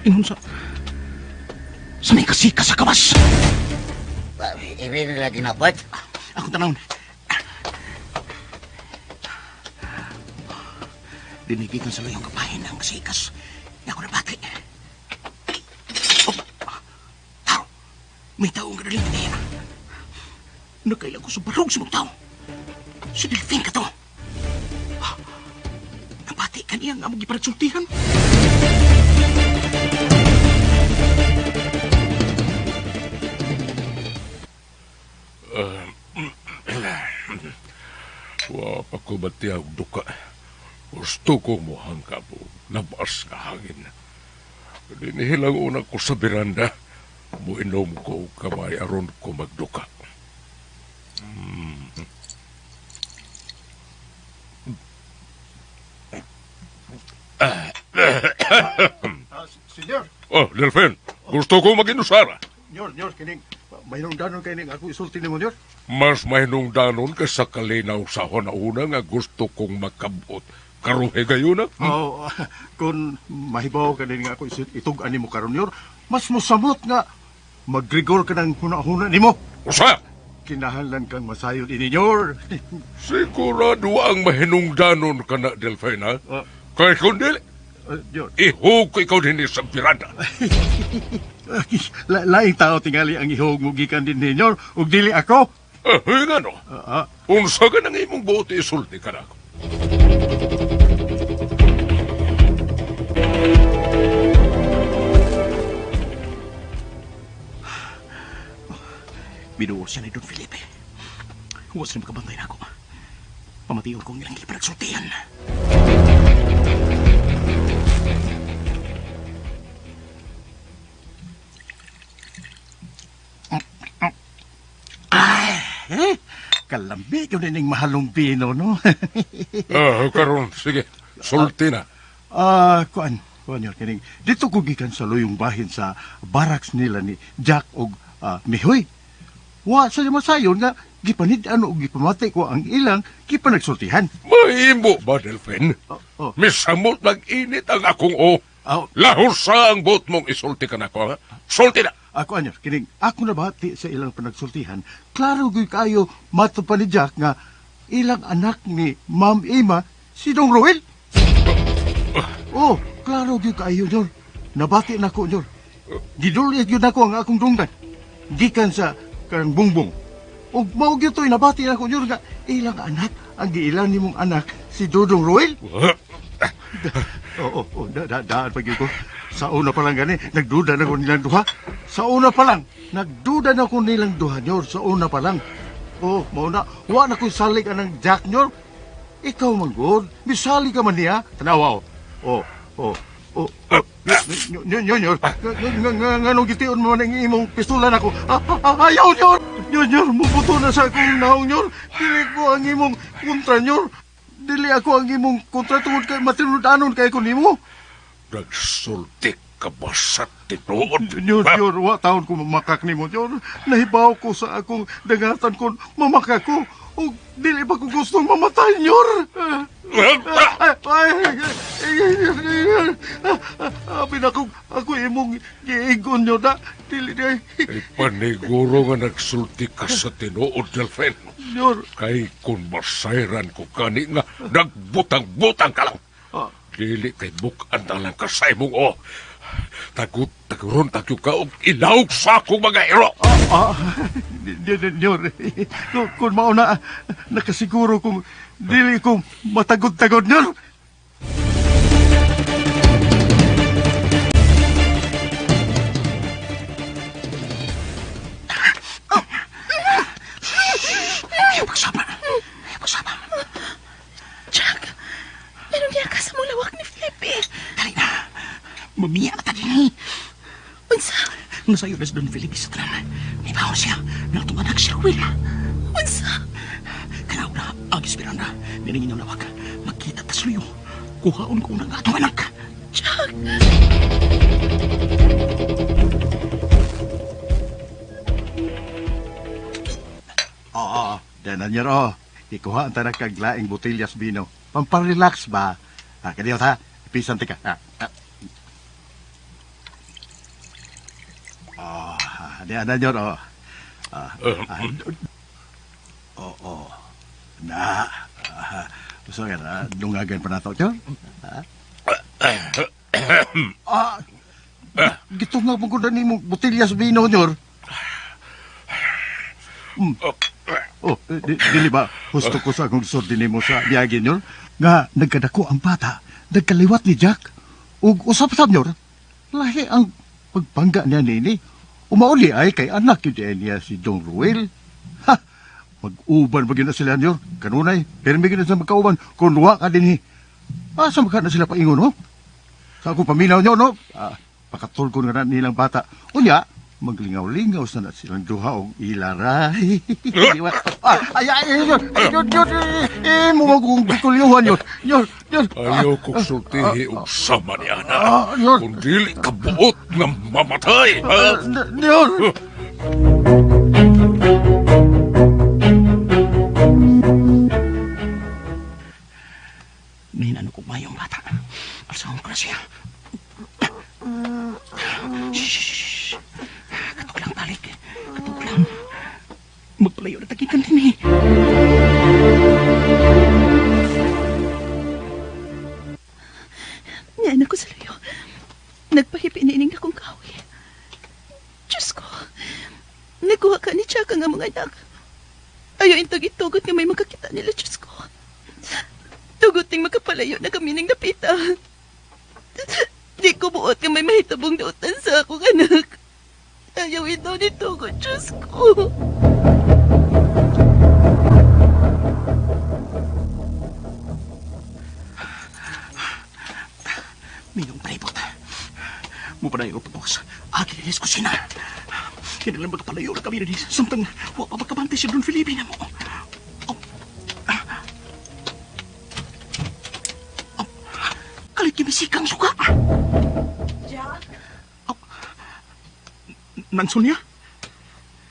[SPEAKER 4] Ingon sa may kasika sa kawas.
[SPEAKER 3] Ibi nila ginapat.
[SPEAKER 4] Akong tanawon. Dinigikan sa layong kapahin ang kasikas. Ako na bati. Oh, tao. May taong gadaling niya. Nakailan ko sa barog sa mga tao. Si Delphine ka to. Nabati ka niya nga among giparagsultihan.
[SPEAKER 9] Wa pa ko batiyag duka. Gusto ko mohangka po. Labas nga hangin. Dinihilang una ko sa biranda. Muinom ko kamay aron ko magduka.
[SPEAKER 11] Senyor.
[SPEAKER 9] Oh, Delfin, gusto ko maginusara.
[SPEAKER 11] Nyor, kining mahinungdanon kay ning ako isulti nimo, nyor.
[SPEAKER 9] Mas mahinungdanon kaysa kalinaw sa una nga gusto kong makabot. Karuhe gayon na?
[SPEAKER 11] Oh, kung mahibaw ka din nga ako itug-an nimo karon, nyor, mas mosamot nga magrigor ka ng huna-huna nimo.
[SPEAKER 9] Usa!
[SPEAKER 11] Kinahanglan kang masayod ini, nyor.
[SPEAKER 9] Sigurado ang mahinungdanon ka na, Delfin, ha? Kay kung dili, ihug ko ikaw din sa biranda.
[SPEAKER 11] Laing tao tingali ang ihog mo gikan din ninyo, ug dili ako.
[SPEAKER 9] Nga no. Unsa ka nang imong buot isulti ka na ako.
[SPEAKER 4] Binuol siya ni Don Felipe. Huwag siya makabantay na ako. Pamation ko ang ilang giparagsultihan.
[SPEAKER 11] Kalambi ko na ning mahalong bino, no?
[SPEAKER 9] Karon, sige. Sulti na.
[SPEAKER 11] Kuan, nyor, kining, dito ko gikan sa luyong bahin sa barracks nila ni Jack og Mihoy. Wa sa masayon nga gipanid-an og gipamatay ko ang ilang gipanagsultihan.
[SPEAKER 9] Mahimo ba, Delfin? Misamot nag-init ang akong o. Lahos sa ang buot mong isulti ka na ko, ha? Sulti na!
[SPEAKER 11] Ako, anyor, kining, ako nabati sa ilang panagsultihan, klaro gyud kayo mato pa ni Jack nga ilang anak ni Ma'am Emma si Dong Ruel. Oh, klaro gyud kayo, nyor. Nabati na ko, nyor. Gidulyat gyud nako ang akong dunggan. Gikan sa karang bungbong. Og mao gyud to'y nabati nako, nyor, nga ilang anak ang giilang nimong anak si Dodong Ruel. Oo, daan pa gyud ko. Sa una pa lang gani, nagduda na ko nilang duha. Sa una pa lang, nagduda na ko nilang duha, nyor. Sa una pa lang. Oo, mao na. Wa na ko'y salig anang Jack, nyor. Ikaw man gud, misali ka man niya. Tanawa, oh. Oh. Nyor, nyor. Nganong gitiun mo ng imong pistola nako? Ayaw, nyor. Nyor, nyor, mubuto na sa akong naong, nyor. Dili ko ang imong kontra, nyor. Dili ako ang imong kontra tungod kay matinud-anon kay ko nimo.
[SPEAKER 9] Nagsulti ka ba sa tinuod?
[SPEAKER 11] Nyor, nyor, wa taon ko mamakak nimo, nyor. Nahibaw ko sa akong dangatan kon mamakak ko. O dili pa ko gustong mamatay, nyor. Abi na ako imong giingon, nyor na. Dili na.
[SPEAKER 9] Ay, paniguro nga nagsulti ka sa tinuod, Delfin.
[SPEAKER 11] Nyor.
[SPEAKER 9] Kay kung masayran ko kani nga nagbutang-butang ka lang. Dili kay bukan na lang ka sa imong o. Tagut-taguron tagyo ka og ilawg sa akong mga iro.
[SPEAKER 11] Nyor, kung mauna, nakasiguro kung dili ko matagod-tagod, nyor.
[SPEAKER 4] Pagsama. Pagsama.
[SPEAKER 7] Jack, meron niya ka sa mulawak ni Felipe.
[SPEAKER 4] Dali na. Mamiya na tadi.
[SPEAKER 7] Unsa?
[SPEAKER 4] Nasayo na si Don Felipe sa tanan. May baon siya. Nang anak si Ruel.
[SPEAKER 7] Unsa?
[SPEAKER 4] Kanaw na, ang Esperanda. Niningin ang lawak. Magkita tas luyo. Kuhaon ko ng atong anak.
[SPEAKER 7] Jack!
[SPEAKER 11] Oo, danan niya ro. Ikuha ang tanak kag laing botellas bino. Pamparelax ba? Kadiyo ta. Pisan tika. Di ana nyor, oh. Oo. Na. So, nga, dungagan pa na to, nyor. Gitungag mo ko na nimo botelya sa bino, nyor. Oh, dili ba, husto ko sa akong sorti nimo sa biyage, nyor? Nga, nagkadako ang bata, nagkaliwat ni Jack. Ug usap-usap, nyor, lahi ang pagpangga niya nini. Umauli ay kay anak yun niya si Don Ruel. Ha! Mag-uban ba na sila, nyor? Kanunay, permi na sila magkauban. Kung wa ka din, asa magka na sila paingon, no? Sa akong paminaw nyo, no? Pakatulgon nga na nilang bata. Unya, maglingaw-lingaw sa na silang duha og ilaray. Ay, ay, nyor, nyor, nyor, mo kong gikulyuhan, nyor, nyor, nyor.
[SPEAKER 9] Ayaw kong sultihi og sama ni ana. Kung dili ka buot nga mamatay, ha?
[SPEAKER 11] Nyor!
[SPEAKER 4] Nahinano ko mayong bata. Alsahon ko na siya. Shhh! Katok lang, balik. Katok lang. Magpalayo na tagikan din eh.
[SPEAKER 7] Niyan ako sa layo. Nagpahipinining akong kahoy. Diyos ko! Nagkuha ka ni Chaka nga mga anak. Ayaw intog-itugot nga may makakita nila, Diyos ko. Tugot ting makapalayo na kami ng napita. Di ko buot nga may mahitabong dautan sa akong anak. Ayaw ito ni Tugot, Diyos ko.
[SPEAKER 4] Minong palibot. Mupadayo ko pagbukas. Akin inis kusina. Kinalang magkapalayo na kami rin. Samtang wa pa magkabante si Don Felipe na mo. Kalit kimisikang suka.
[SPEAKER 6] Jack?
[SPEAKER 4] Nang Sonia?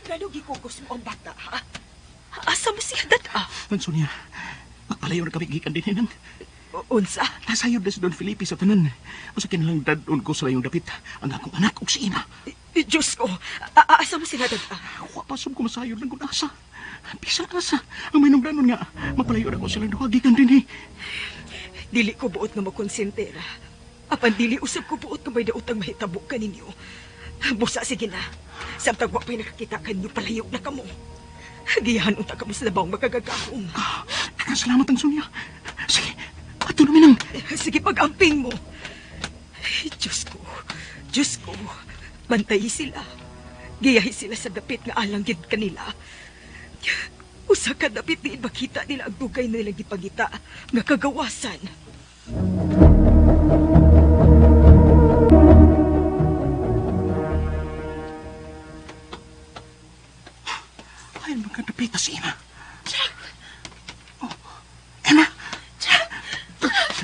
[SPEAKER 6] Gano'ng gikugos mo ang bata, ha? Asa mo siya dad-a?
[SPEAKER 4] Nang Sonia, magpalayo na kami gikan din nang.
[SPEAKER 6] Unsa?
[SPEAKER 4] Nasayod na si Don Felipe sa tanan. O sa kinalang dadon ko sa layong dapit ang akong anak o si ina.
[SPEAKER 6] Diyos ko, asa mo sila dad-a?
[SPEAKER 4] Wa pa sub ko masayod ng gunasa. Bisan asa, ang may nungdanon nga, magpalayo na ko silang duha gikan din eh.
[SPEAKER 6] Dili ko buot nga makonsentera. Apan dili usab ko buot nga may daot ang mahitabo kaninyo. Busa, sige na. Samtang wa pa'y nakakita kanyo, palayo na kamo. Giyahan unta kamo sa labawng makagagahom.
[SPEAKER 4] Salamat ang Sonia. Sige, ato na minang.
[SPEAKER 6] Sige, pag-amping mo. Ay, Diyos ko, Diyos ko, bantayi sila. Giyahi sila sa dapit nga alang gid kanila. Usa ka dapit diin makita nila ang dugay nilang gipangita nga kagawasan.
[SPEAKER 4] Ay, magkadapita si Emma.
[SPEAKER 7] Jack!
[SPEAKER 4] Oh, Emma!
[SPEAKER 7] Jack!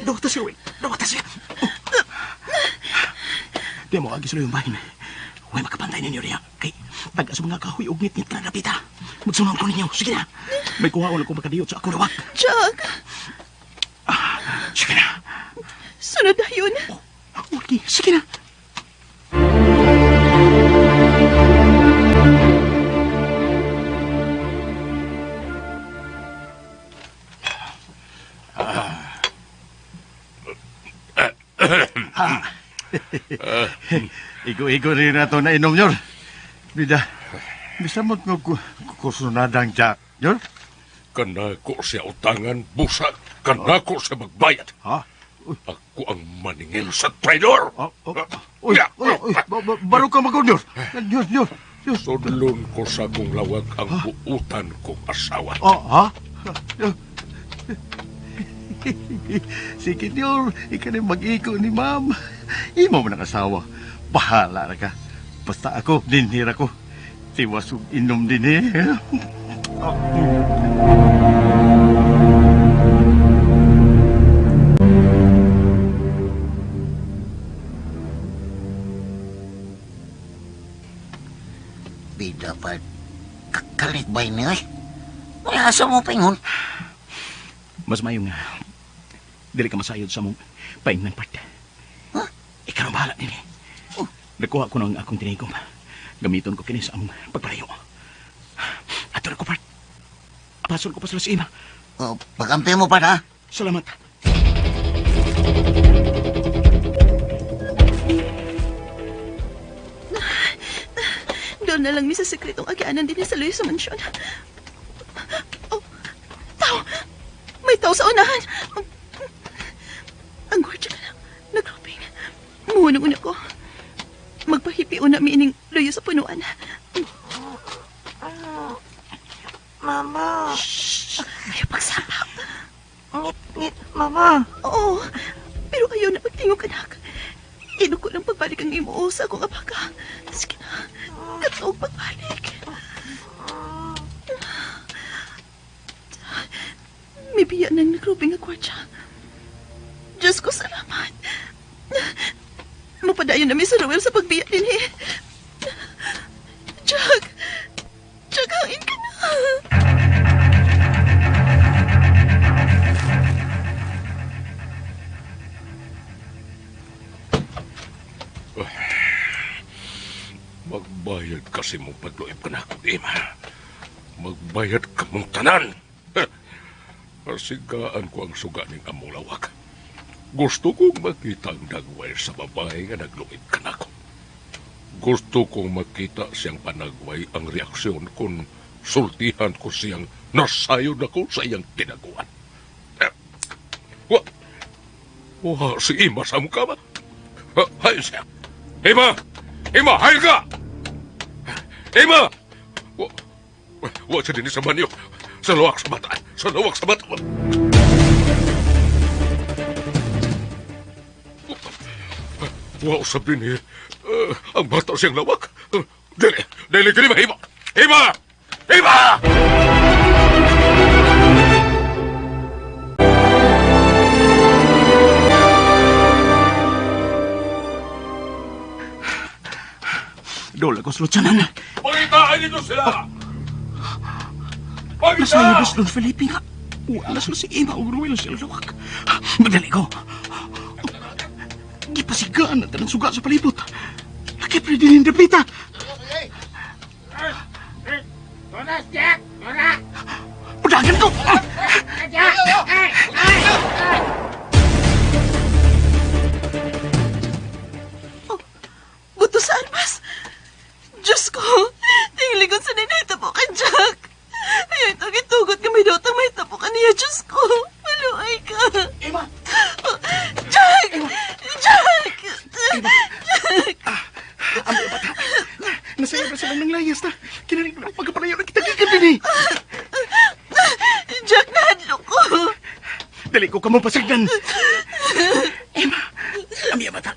[SPEAKER 4] Dawata siya, Will. Dawata siya. Oh. Di mo agi sila yung bahin. Huwag makapantay ninyo riya. Kay taga sa mga kahoy og ngit-ngit ka na dapita. Magsunod ko ninyo. Sige na. May kuha ko makadiyot sa akong lawak.
[SPEAKER 7] Jack!
[SPEAKER 4] Sige na.
[SPEAKER 7] Sunod na yun.
[SPEAKER 4] Oh, okay. Sige na.
[SPEAKER 11] Igo-igo rin na ito na inom, nyor. Bida, bisamot nga kusunadang Jack, nyor.
[SPEAKER 9] Kanako siya utangan, busa. Kanako siya magbayad.
[SPEAKER 11] Ha?
[SPEAKER 9] Ako ang maningil sa traidor.
[SPEAKER 11] Uy, uy, uy, baro ka magaw, nyor. Nyor, nyor, nyor.
[SPEAKER 9] Sudlon ko sa akong lawag ang buutan kong asawa.
[SPEAKER 11] Ha? Sige, nyor. Ikaw na mag-iko ni ma'am. Imo mo ng asawa. Bahala na ka. Basta ako, dinhira ko. Tiwas ug inom din eh.
[SPEAKER 3] Bida pa, kakalit ba ini eh? May asa mo pingon?
[SPEAKER 4] Mas mayo nga, dili ka masayod sa mong paingnan part.
[SPEAKER 3] Huh?
[SPEAKER 4] Ikaw ang bahala din eh.
[SPEAKER 3] Oh.
[SPEAKER 4] Nagkuha ko ng akong tinigom. Gamiton ko kini sa among pagpalayo. Ato na ko, part. Apason ko pa sila si Ima.
[SPEAKER 3] Oh, pagampi mo pa ha.
[SPEAKER 4] Salamat.
[SPEAKER 7] Doon na lang mi sa sekretong agianan din sa luyo sa mansyon. Oh, tao! May tao sa unahan! Ang gwardiya na lang. Nagruping. Muhunong una ko. Magpahipi una mi ining luyo sa punuan.
[SPEAKER 12] Mama.
[SPEAKER 7] Ayaw pagsapa.
[SPEAKER 12] Ngit, ngit, mama.
[SPEAKER 7] Oo, pero ayaw na pagtingog, anak. Inog ko lang pagbalik ang imo sa akong abaka. Sige na, katog pagbalik. May biya nang nagrubing ang gwardya. Diyos ko, salamat. Mapadayon na mi sa Ruel sa pagbiya din eh. Jack! Jack, hangin ka na.
[SPEAKER 9] Magbayad kasi mong pagluib ka na ako, Ima. Magbayad ka mong tanan. Pasigaan ko ang suga ning among lawak. Gusto kong makita ang dagway sa babae nga nagluib ka na ako. Gusto kong makita siyang panagway ang reaksyon kung sultihan ko siyang nasayod ako sa iyang tinaguan. Wa, wa, si Ima sa mukha ba? Hay siya. Ima! Ima, hay ka! Ima! Wa, wa siya din sa banyo. Sa lawak sa bata. Sa lawak sa bata. Wa usab din eh. Ang bata siyang lawak. Dili, dili kini ba? Ima! Ima! Ima!
[SPEAKER 4] Dola ko sa lutsanan.
[SPEAKER 9] Pangitaan ninyo sila! Pangita!
[SPEAKER 4] Nasa Don Felipe nga. Wala sila si Ima o Ruel sila lawak. Madali ko. Gipasigaan ang tanang suga sa palibot. Laki pa din yung dapita.
[SPEAKER 8] Tunas, Jack! Tuna!
[SPEAKER 4] Pudagan ko!
[SPEAKER 8] Jack!
[SPEAKER 7] Buto sa armas! Diyos ko! Tinglikod sa ninahita po kay Jack! Ayaw ito gitugot nga may daw may tapo ka niya, Diyos ko! Maluay ka!
[SPEAKER 4] Emma!
[SPEAKER 7] Jack! Jack!
[SPEAKER 4] Emma!
[SPEAKER 7] Jack!
[SPEAKER 4] Ang mga bata! Nasaya na sila ng layas na. Kinanig na pagkapalayo ng kitagikan din eh.
[SPEAKER 7] Jack, nahadlok ko!
[SPEAKER 4] Dali ko ka mo pasagdan. Emma! Ang mga bata!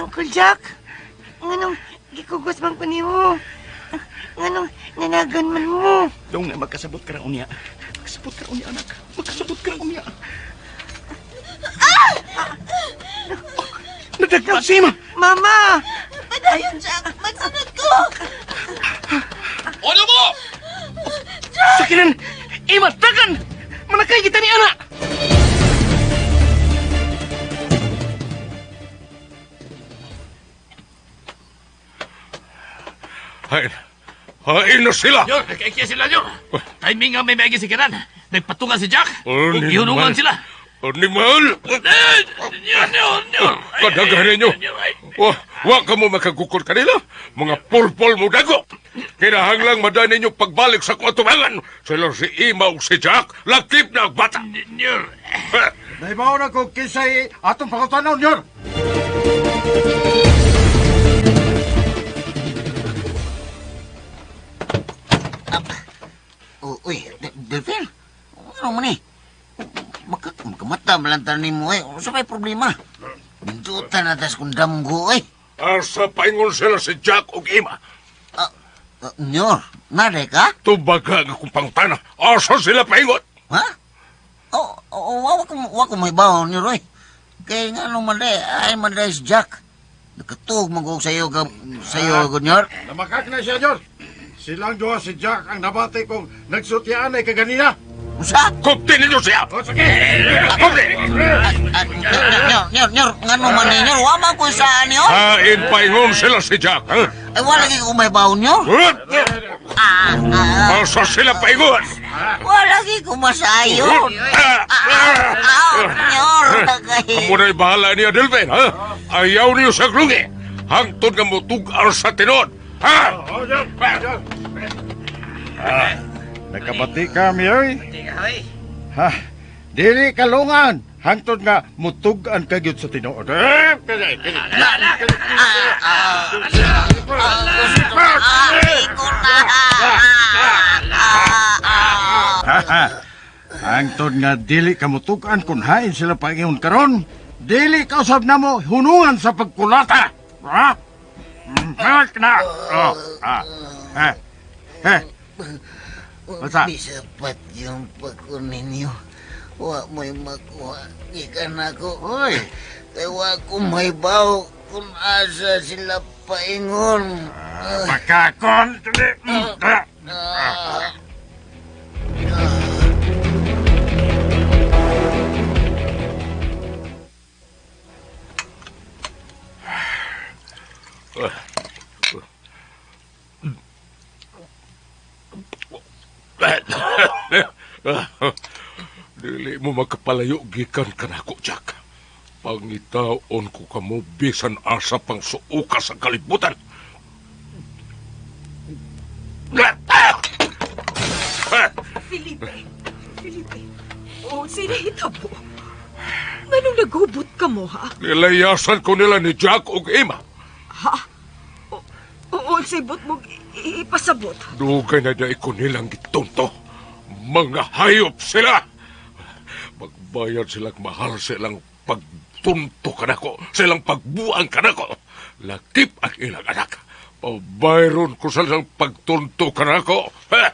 [SPEAKER 12] Uncle Jack, nganong gikugos man ko nimo? Nganong nanagan man mo?
[SPEAKER 4] Dong na magkasabot ka ra unya. Magkasabot ka ra unya, anak. Magkasabot ka ra unya.
[SPEAKER 7] Ah!
[SPEAKER 4] Nadagpa si Emma!
[SPEAKER 12] Mama!
[SPEAKER 7] Padayon, Jack! Magsunod ko!
[SPEAKER 9] Ano mo?
[SPEAKER 7] Jack!
[SPEAKER 4] Sakinan! Emma, dagan! Manakay kita ni anak!
[SPEAKER 9] Hain. Hain na sila!
[SPEAKER 13] Nyor, nagkaikiya sila, Nyor. Timing nga may maigi si Kiran. Nagpatungan si Jack.
[SPEAKER 9] Oh,
[SPEAKER 13] Ug Ihunungan sila.
[SPEAKER 9] Animal!
[SPEAKER 13] Nyor, Nyor, Nyor.
[SPEAKER 9] Kadaghan ninyo! Wa, wa ka mo makagukol kanila. Mga pulpol mo dago. Kinahanglang maday ninyo pagbalik sa kuatubangan. Sila si Ima o si Jack, lakip na ang bata.
[SPEAKER 13] Nyor.
[SPEAKER 11] Naibaw na ko kisay atong pangutanaw, Nyor.
[SPEAKER 3] Oh, uy, Delphine. Ano man eh? Makamata malantar ni mo eh. Sa may problema? Bintutan na tas kung damgo eh.
[SPEAKER 9] Asa paingon sila si Jack o Ima.
[SPEAKER 3] Nyor, nade ka?
[SPEAKER 9] Tubaga nga kung pangtana. Asa sila paingon?
[SPEAKER 3] Ha? Oh, oh, wa ko may baon ni Roy. Kaya nga nung manday, ay manday si Jack. Nakatug man ko sa'yo, sa'yo, Nyor.
[SPEAKER 11] Namakak na siya, Nyor. Silang duha si Jack ang nabati kong nagsutyaan ay kaganina.
[SPEAKER 14] Unsa?
[SPEAKER 9] Kupti ninyo siya! Kupti!
[SPEAKER 14] Nyor, nyor, nyor, ngano man ninyo? Wa man ko saan niyo?
[SPEAKER 9] Hain paingon sila si Jack, ha?
[SPEAKER 14] Ay, wala lagi ko may baon nyo. Ah, ah,
[SPEAKER 9] Asa sila paingon?
[SPEAKER 14] wala lagi ko masayon. Ah, ah, nyor.
[SPEAKER 9] Amo na'y bahala niya, Delvin, ha? Ayaw niyo sa glungi. Hangtod nga mutugar sa tinod. Ha?
[SPEAKER 11] Ah, nakabati kami, oy. Ha, dili kalungan. Hangtod nga mutug-an ka gyud sa tinuod. Eh, kini, kini. Ha, ha. Hangtod nga dili ka mutug-an kung hain sila paingon karon. Dili ka usab namo hunungan sa pagkulata. Ha? Hak na. Oh, ah. Eh. Eh. Basta.
[SPEAKER 14] Bisapat yung pagko ninyo. Wa mo'y makuha. Gikan ako.
[SPEAKER 11] Oy.
[SPEAKER 14] Kay wa ko may baw kung asa sila paingon.
[SPEAKER 11] Pagkakon.
[SPEAKER 14] Ah.
[SPEAKER 9] Dili mo makapalayo gikan kanako, Jack. Pangitaon ko kamo bisan asa pang suoka sa kalibutan.
[SPEAKER 6] Felipe, Felipe, oh, sino hitabo? Nganong naghubot ka mo, ha?
[SPEAKER 9] Nilayasan ko nila ni Jack ug Emma.
[SPEAKER 6] Ha? Oo, sibot mo ipasabot.
[SPEAKER 9] Dugay na dai ko nilang gitunto. Mga hayop sila! Magbayad silang mahal silang pagtunto kanako, silang pagbuang kanako. Lakip ang ilang anak. Pabayron ko silang pagtunto kanako. Ha?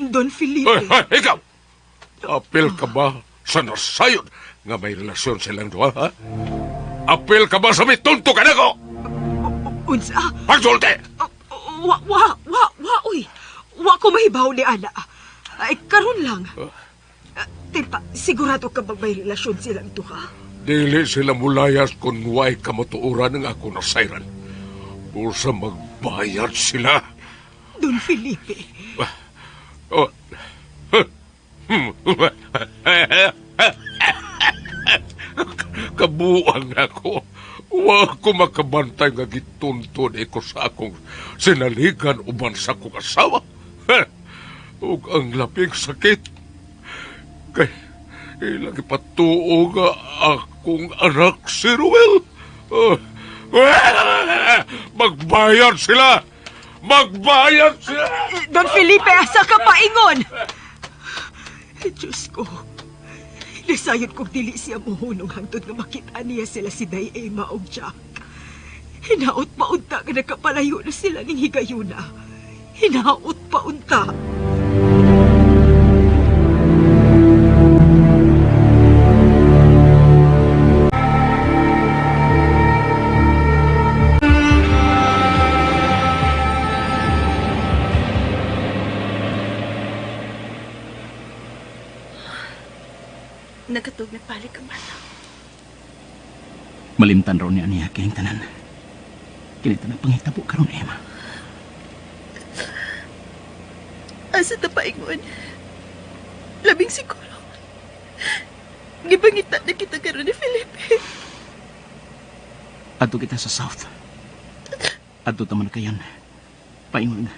[SPEAKER 6] Don Felipe.
[SPEAKER 9] Ay, ay, ikaw! Apil ka ba sa nasayod nga may relasyon silang duha, ha? Apil ka ba sa may tunto kanako?
[SPEAKER 6] Unsa?
[SPEAKER 9] Pagsulti!
[SPEAKER 6] Wa, wa, wa, wa, uy. Wa ko mahibaw ni Ana. Ay, karon lang. Tipa, sigurado ka bang may relasyon silang duha?
[SPEAKER 9] Dili sila mulayas kung way kamatuoran ang ako nasayran. Bursa magbayad sila.
[SPEAKER 6] Don Felipe.
[SPEAKER 9] Oh. Kabuang ako. Wa ko makabantay nga gituntun iko sa akong sinaligan uban sa akong asawa. Ug ang labing sakit. Kay ilang ipatuo nga akong anak si Ruel. Magbayad sila! Magbayad sila!
[SPEAKER 6] Don Felipe, asa ka paingon? Diyos ko, nasayod kong dili siya muhunong hangtod nga makita niya sila si Day Emma og Jack. Hinaot pa unta nga nagkapalayo na sila ning higayuna. Hinaot pa unta.
[SPEAKER 7] Nakatug na palik ang bata.
[SPEAKER 4] Malimtan raw niya niya kining tanan. Kini tanang panghitabo karon, Emma.
[SPEAKER 7] Asa ta paingon? Labing siguro. Gibangita na kita karon ni Felipe.
[SPEAKER 4] Adto kita sa South. Adto ta man kayan. Paingon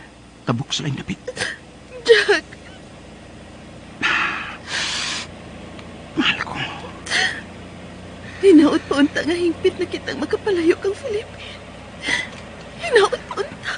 [SPEAKER 4] tabok sa laing dapit.
[SPEAKER 7] Jack!
[SPEAKER 4] Mahal ko.
[SPEAKER 7] Hinaot pa unta nga hingpit na kitang makapalayo kang Felipe. Hinaot pa unta.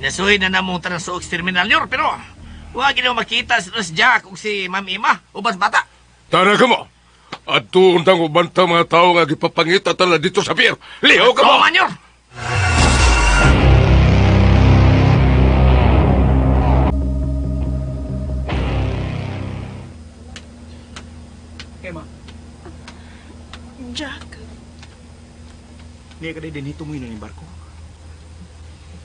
[SPEAKER 13] Nasuhin na namong tanan sa terminal nyor, pero wag ginaw makita si Jack ug si Ma'am Ima ubas bata.
[SPEAKER 9] Tara ka mo! At untang uban ta mga tao nga gipapangita tala dito sa pier. Lihaw ka mo!
[SPEAKER 13] Oo, manyor!
[SPEAKER 4] Unya ka din hitumoy na ning barko.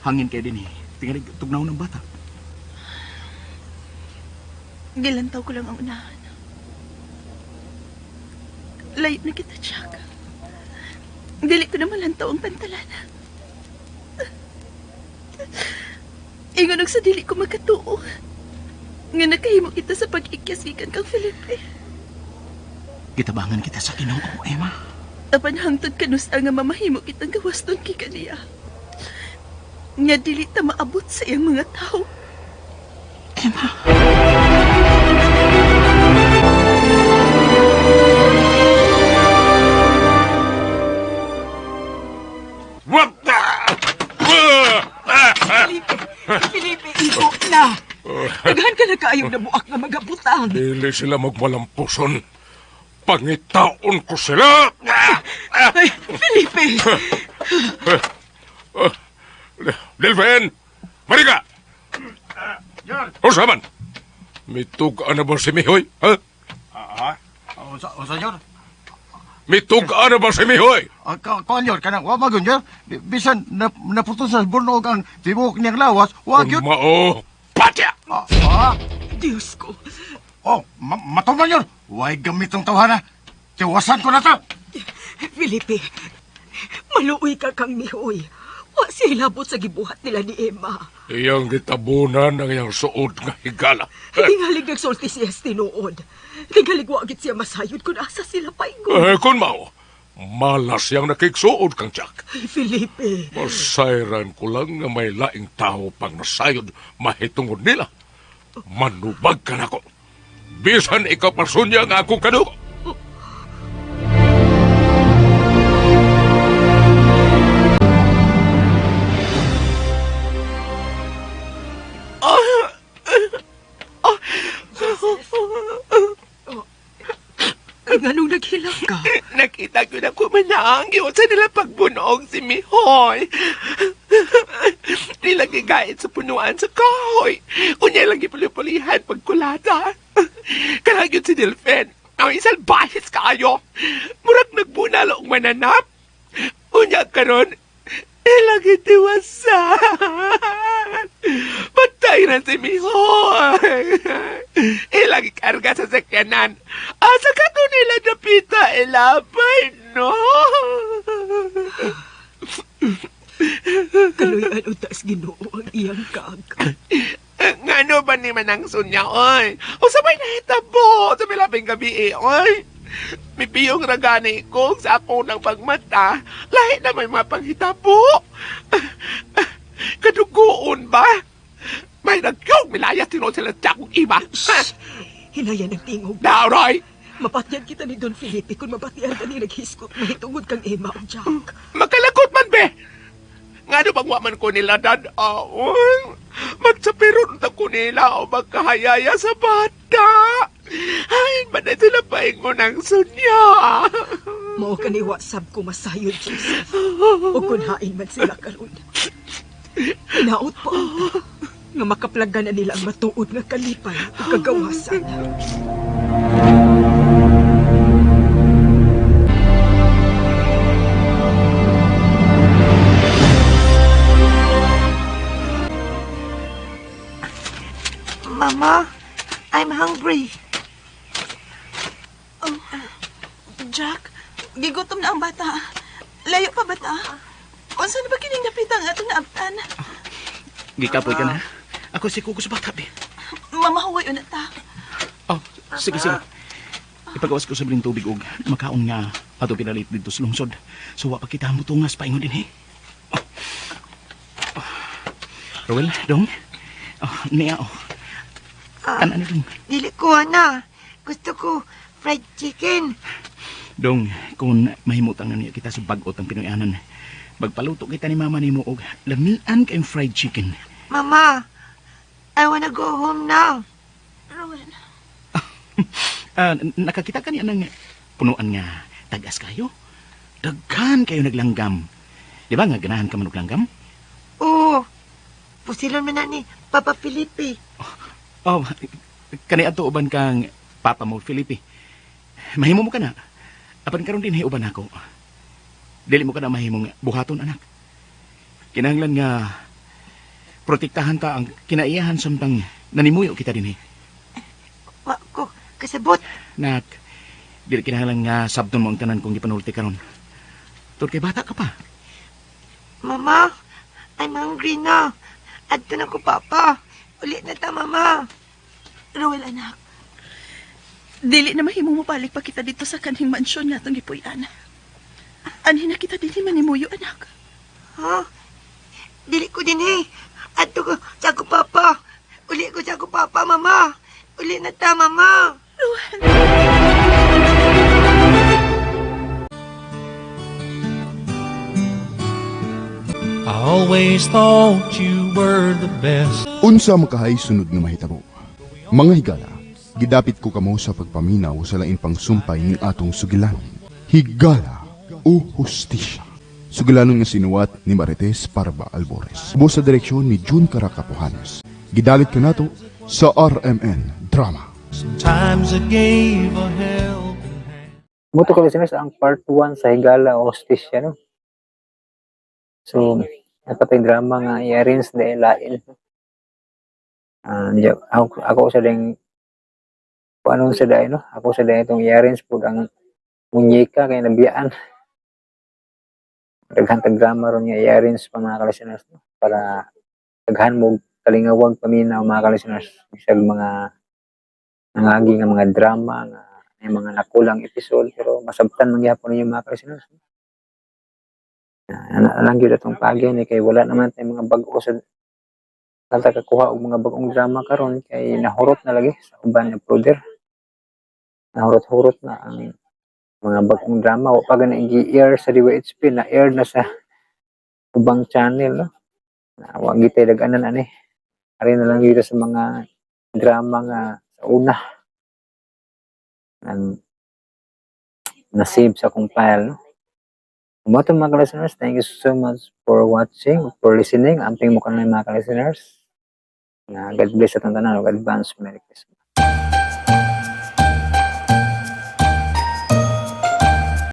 [SPEAKER 4] Hangin kay dinhi. Tingali tugnaw ng bata.
[SPEAKER 7] Gilantaw ko lang ang unahan. Layo na kita, Jack. Dili ko na malantaw ang pantalan. Ingon og sa dili ko magkatuo. Nga nakahimo kita sa pag-ikyas gikan kang Felipe.
[SPEAKER 4] Gitabangan kita sa Ginoo, Emma.
[SPEAKER 7] Apan hangtod kanusa nga mamahimo kitang gawaston kay kaniya. Nga dili ta maabot sa iyang mga tao.
[SPEAKER 4] Emma.
[SPEAKER 6] Felipe, Felipe, igo na. Daghan ka na kaayong nabuak nga magabutang.
[SPEAKER 9] Dili sila magmalampuson. Pangitaon ko sila!
[SPEAKER 6] Ay, Felipe!
[SPEAKER 9] Delphin! Marika!
[SPEAKER 11] Yor!
[SPEAKER 9] Unsa man? Mitug-an na ba si Mihoy? Ha?
[SPEAKER 11] Ah, unsa, Yor?
[SPEAKER 9] Mitug-an na ba si Mihoy?
[SPEAKER 11] Kuan, Yor, kanang wa magun, Yor. Bisan naputol sa burnog ang tibuok niyang lawas, wa
[SPEAKER 9] Kung
[SPEAKER 11] gyud.
[SPEAKER 9] mao, patya!
[SPEAKER 6] Diyos ko.
[SPEAKER 11] Oh, matuman, Yor. Way gamit ang tawhana. Tiwasan ko na to.
[SPEAKER 6] Felipe, maluoy ka kang Mihoy. Wa siya hilabot sa gibuhat nila ni Emma.
[SPEAKER 9] Iyang gitabunan ang iyang suod nga higala.
[SPEAKER 6] Tingalig nagsulti siya sa tinuod. Tingalig wa gid siya masayod kung asa sila paingon.
[SPEAKER 9] Eh, kung mao, malas siyang nakiksuod kang Jack.
[SPEAKER 6] Ay, Felipe.
[SPEAKER 9] Masayran ko lang nga may laing tao pang nasayod mahitungod nila. Manubag ka nako. Bisan ikaw pasunya nga akong kadugo.
[SPEAKER 6] Nganong naghilak ka?
[SPEAKER 8] Nakita ko na kumanang sa nila pagbunog si Mihoy. Nila gigait sa punuan sa kahoy. Unya lagi puli-pulihan pagkulata. Kanang yun si Delphin. Ang isang bahis kaayo. Murag nagbunalo og mananap. Unya karon, ilang itiwasan. Patay na si Mihoy. Ilang ikarga sa sakyanan. Asa ka to nila napita ilapay, no?
[SPEAKER 6] Kaluyan unta sa Ginoo ang iyang kag.
[SPEAKER 8] Ngano ba ni Manang Sonya, oy? O sabay nahitabo sa milabing gabi, eh, oy. Mipiyong ragani ko sa ako ng pagmata. Lahi na may mapanghitabo. Kadugoon ba? May nagyong milaya tinuod sila sa akong iba.
[SPEAKER 6] Shh! Hinayan ang tingog.
[SPEAKER 8] Dauroy!
[SPEAKER 6] Mapatyan kita ni Don Felipe kung mapatyan ka ni naghiskot mahitungod kang Emma o Jack.
[SPEAKER 8] Makalakot man, be! Nga bang waman ko nila dadaon? Magsapiron ta ko nila o magkahayaya sa bata. Ay, ba na sila paingon ng sunya?
[SPEAKER 6] Mao ka ni WhatsApp ko masayod, Joseph. O kung hain man sila karon. Hinaot pa unta nga makaplagan na nila ang matuod nga kalipay o kagawasan.
[SPEAKER 12] Mama, I'm hungry.
[SPEAKER 7] Oh, Jack, gigutom na ang bata. Layo pa bata. Unsa na ba kining napita ang atong naabtan?
[SPEAKER 4] Gikapoy ka na. Ako si Kuko sa bata, be.
[SPEAKER 7] Mamahuway una ta.
[SPEAKER 4] Oh, sige, sige. Ipagawas ko sa biling tubig og makaon nga ato pinalit dito sa lungsod. So wa pa kita mutungas paingon dinhi. Oh. Oh. Ruel, dong. Oh, niya oh. Ano dong?
[SPEAKER 12] Dili ko ana. Gusto ko fried chicken.
[SPEAKER 4] Dong, kung mahimutang na niya kita sa bag-ot ang Pinoyanan, magpaluto kita ni mama nimo og lamian kayong fried chicken.
[SPEAKER 12] Mama, I wanna go home now.
[SPEAKER 7] Ruel.
[SPEAKER 4] Nakakita ka niya ng punuan nga tagas kayo? Daghan kayo naglanggam. Di ba nga ganahan ka man og langgam?
[SPEAKER 12] Oo. Pusilon man na ni Papa Felipe.
[SPEAKER 4] Oh, kani adto uban kang papa mo Felipe. Mahimo mo ka na. Apan karon dinhi uban ako. Dili mo ka na mahimong buhaton, anak. Kinahanglan nga protektahan ta ang kinaiyahan samtang nanimuyo kita dinhi.
[SPEAKER 12] Wa ko kasabot.
[SPEAKER 4] Nak, dili kinahanglan nga sabton mo ang tanan kong gipanulti karon. Tungod kay bata ka pa.
[SPEAKER 12] Mama, I'm hungry na. Adto na ko, Papa. Uli na ta, Mama.
[SPEAKER 7] Ruel, anak. Dili na mahimong mobalik pa kita dito sa kanhing mansyon nga atong gipuy-an. Anhi na kita dinhi manimuyo, anak.
[SPEAKER 12] Ha? Dili ko dinhi. Adto ko sa ako, Papa. Uli ko sa ako, Papa, Mama. Uli na ta, Mama.
[SPEAKER 5] I always thought you were the best.
[SPEAKER 2] Unsa makahay sunod nga mahitabo? Mga higala, gidapit ko kamo sa pagpaminaw sa lain pang sumpay ning atong sugilanon. Higala o hustisya. Sugilanon nga sinuwat ni Marites Parba Albores. Busa sa direksyon ni June Caracapuhanes. Gidalit kanato sa RMN Drama.
[SPEAKER 5] Sometimes I gave a helping hand.
[SPEAKER 1] Mao to, ka-listeners, ang part 1 sa Higala o Hustisya, no? So, dapat yung drama nga i-arrange na lain. Ah, ako sa ding kung anong sa dahil, no? Ako sa dahil itong i-arrange po ang munyeka kay nabiyaan. Daghan tag drama ron nga i-arrange pa, mga ka-listeners, no? Para daghan mo kalingawag paminaw, mga ka-listeners, bisag mga nangagi nga mga drama nga may mga nakulang episode, pero masabtan man gyapon ninyo, mga ka-listeners. Na lang gyud atong paagi ni kay wala naman tay mga bag-o sa nata kakuha og mga bag-ong drama karon kay nahurot na lagi sa uban nga uploader. Nahurot-hurot na ang mga bag-ong drama. Wa pa gani gi-air sa DYHP, na air na sa ubang channel, no? Na wa gitay dag-anan ani. Ari na lang gyud sa mga drama nga sa una ang na-save sa akong file, no? Mao to, mga listeners, thank you so much for watching, for listening. Amping mo kanay, mga listeners. Na God bless sa tanan ug advance Merry Christmas.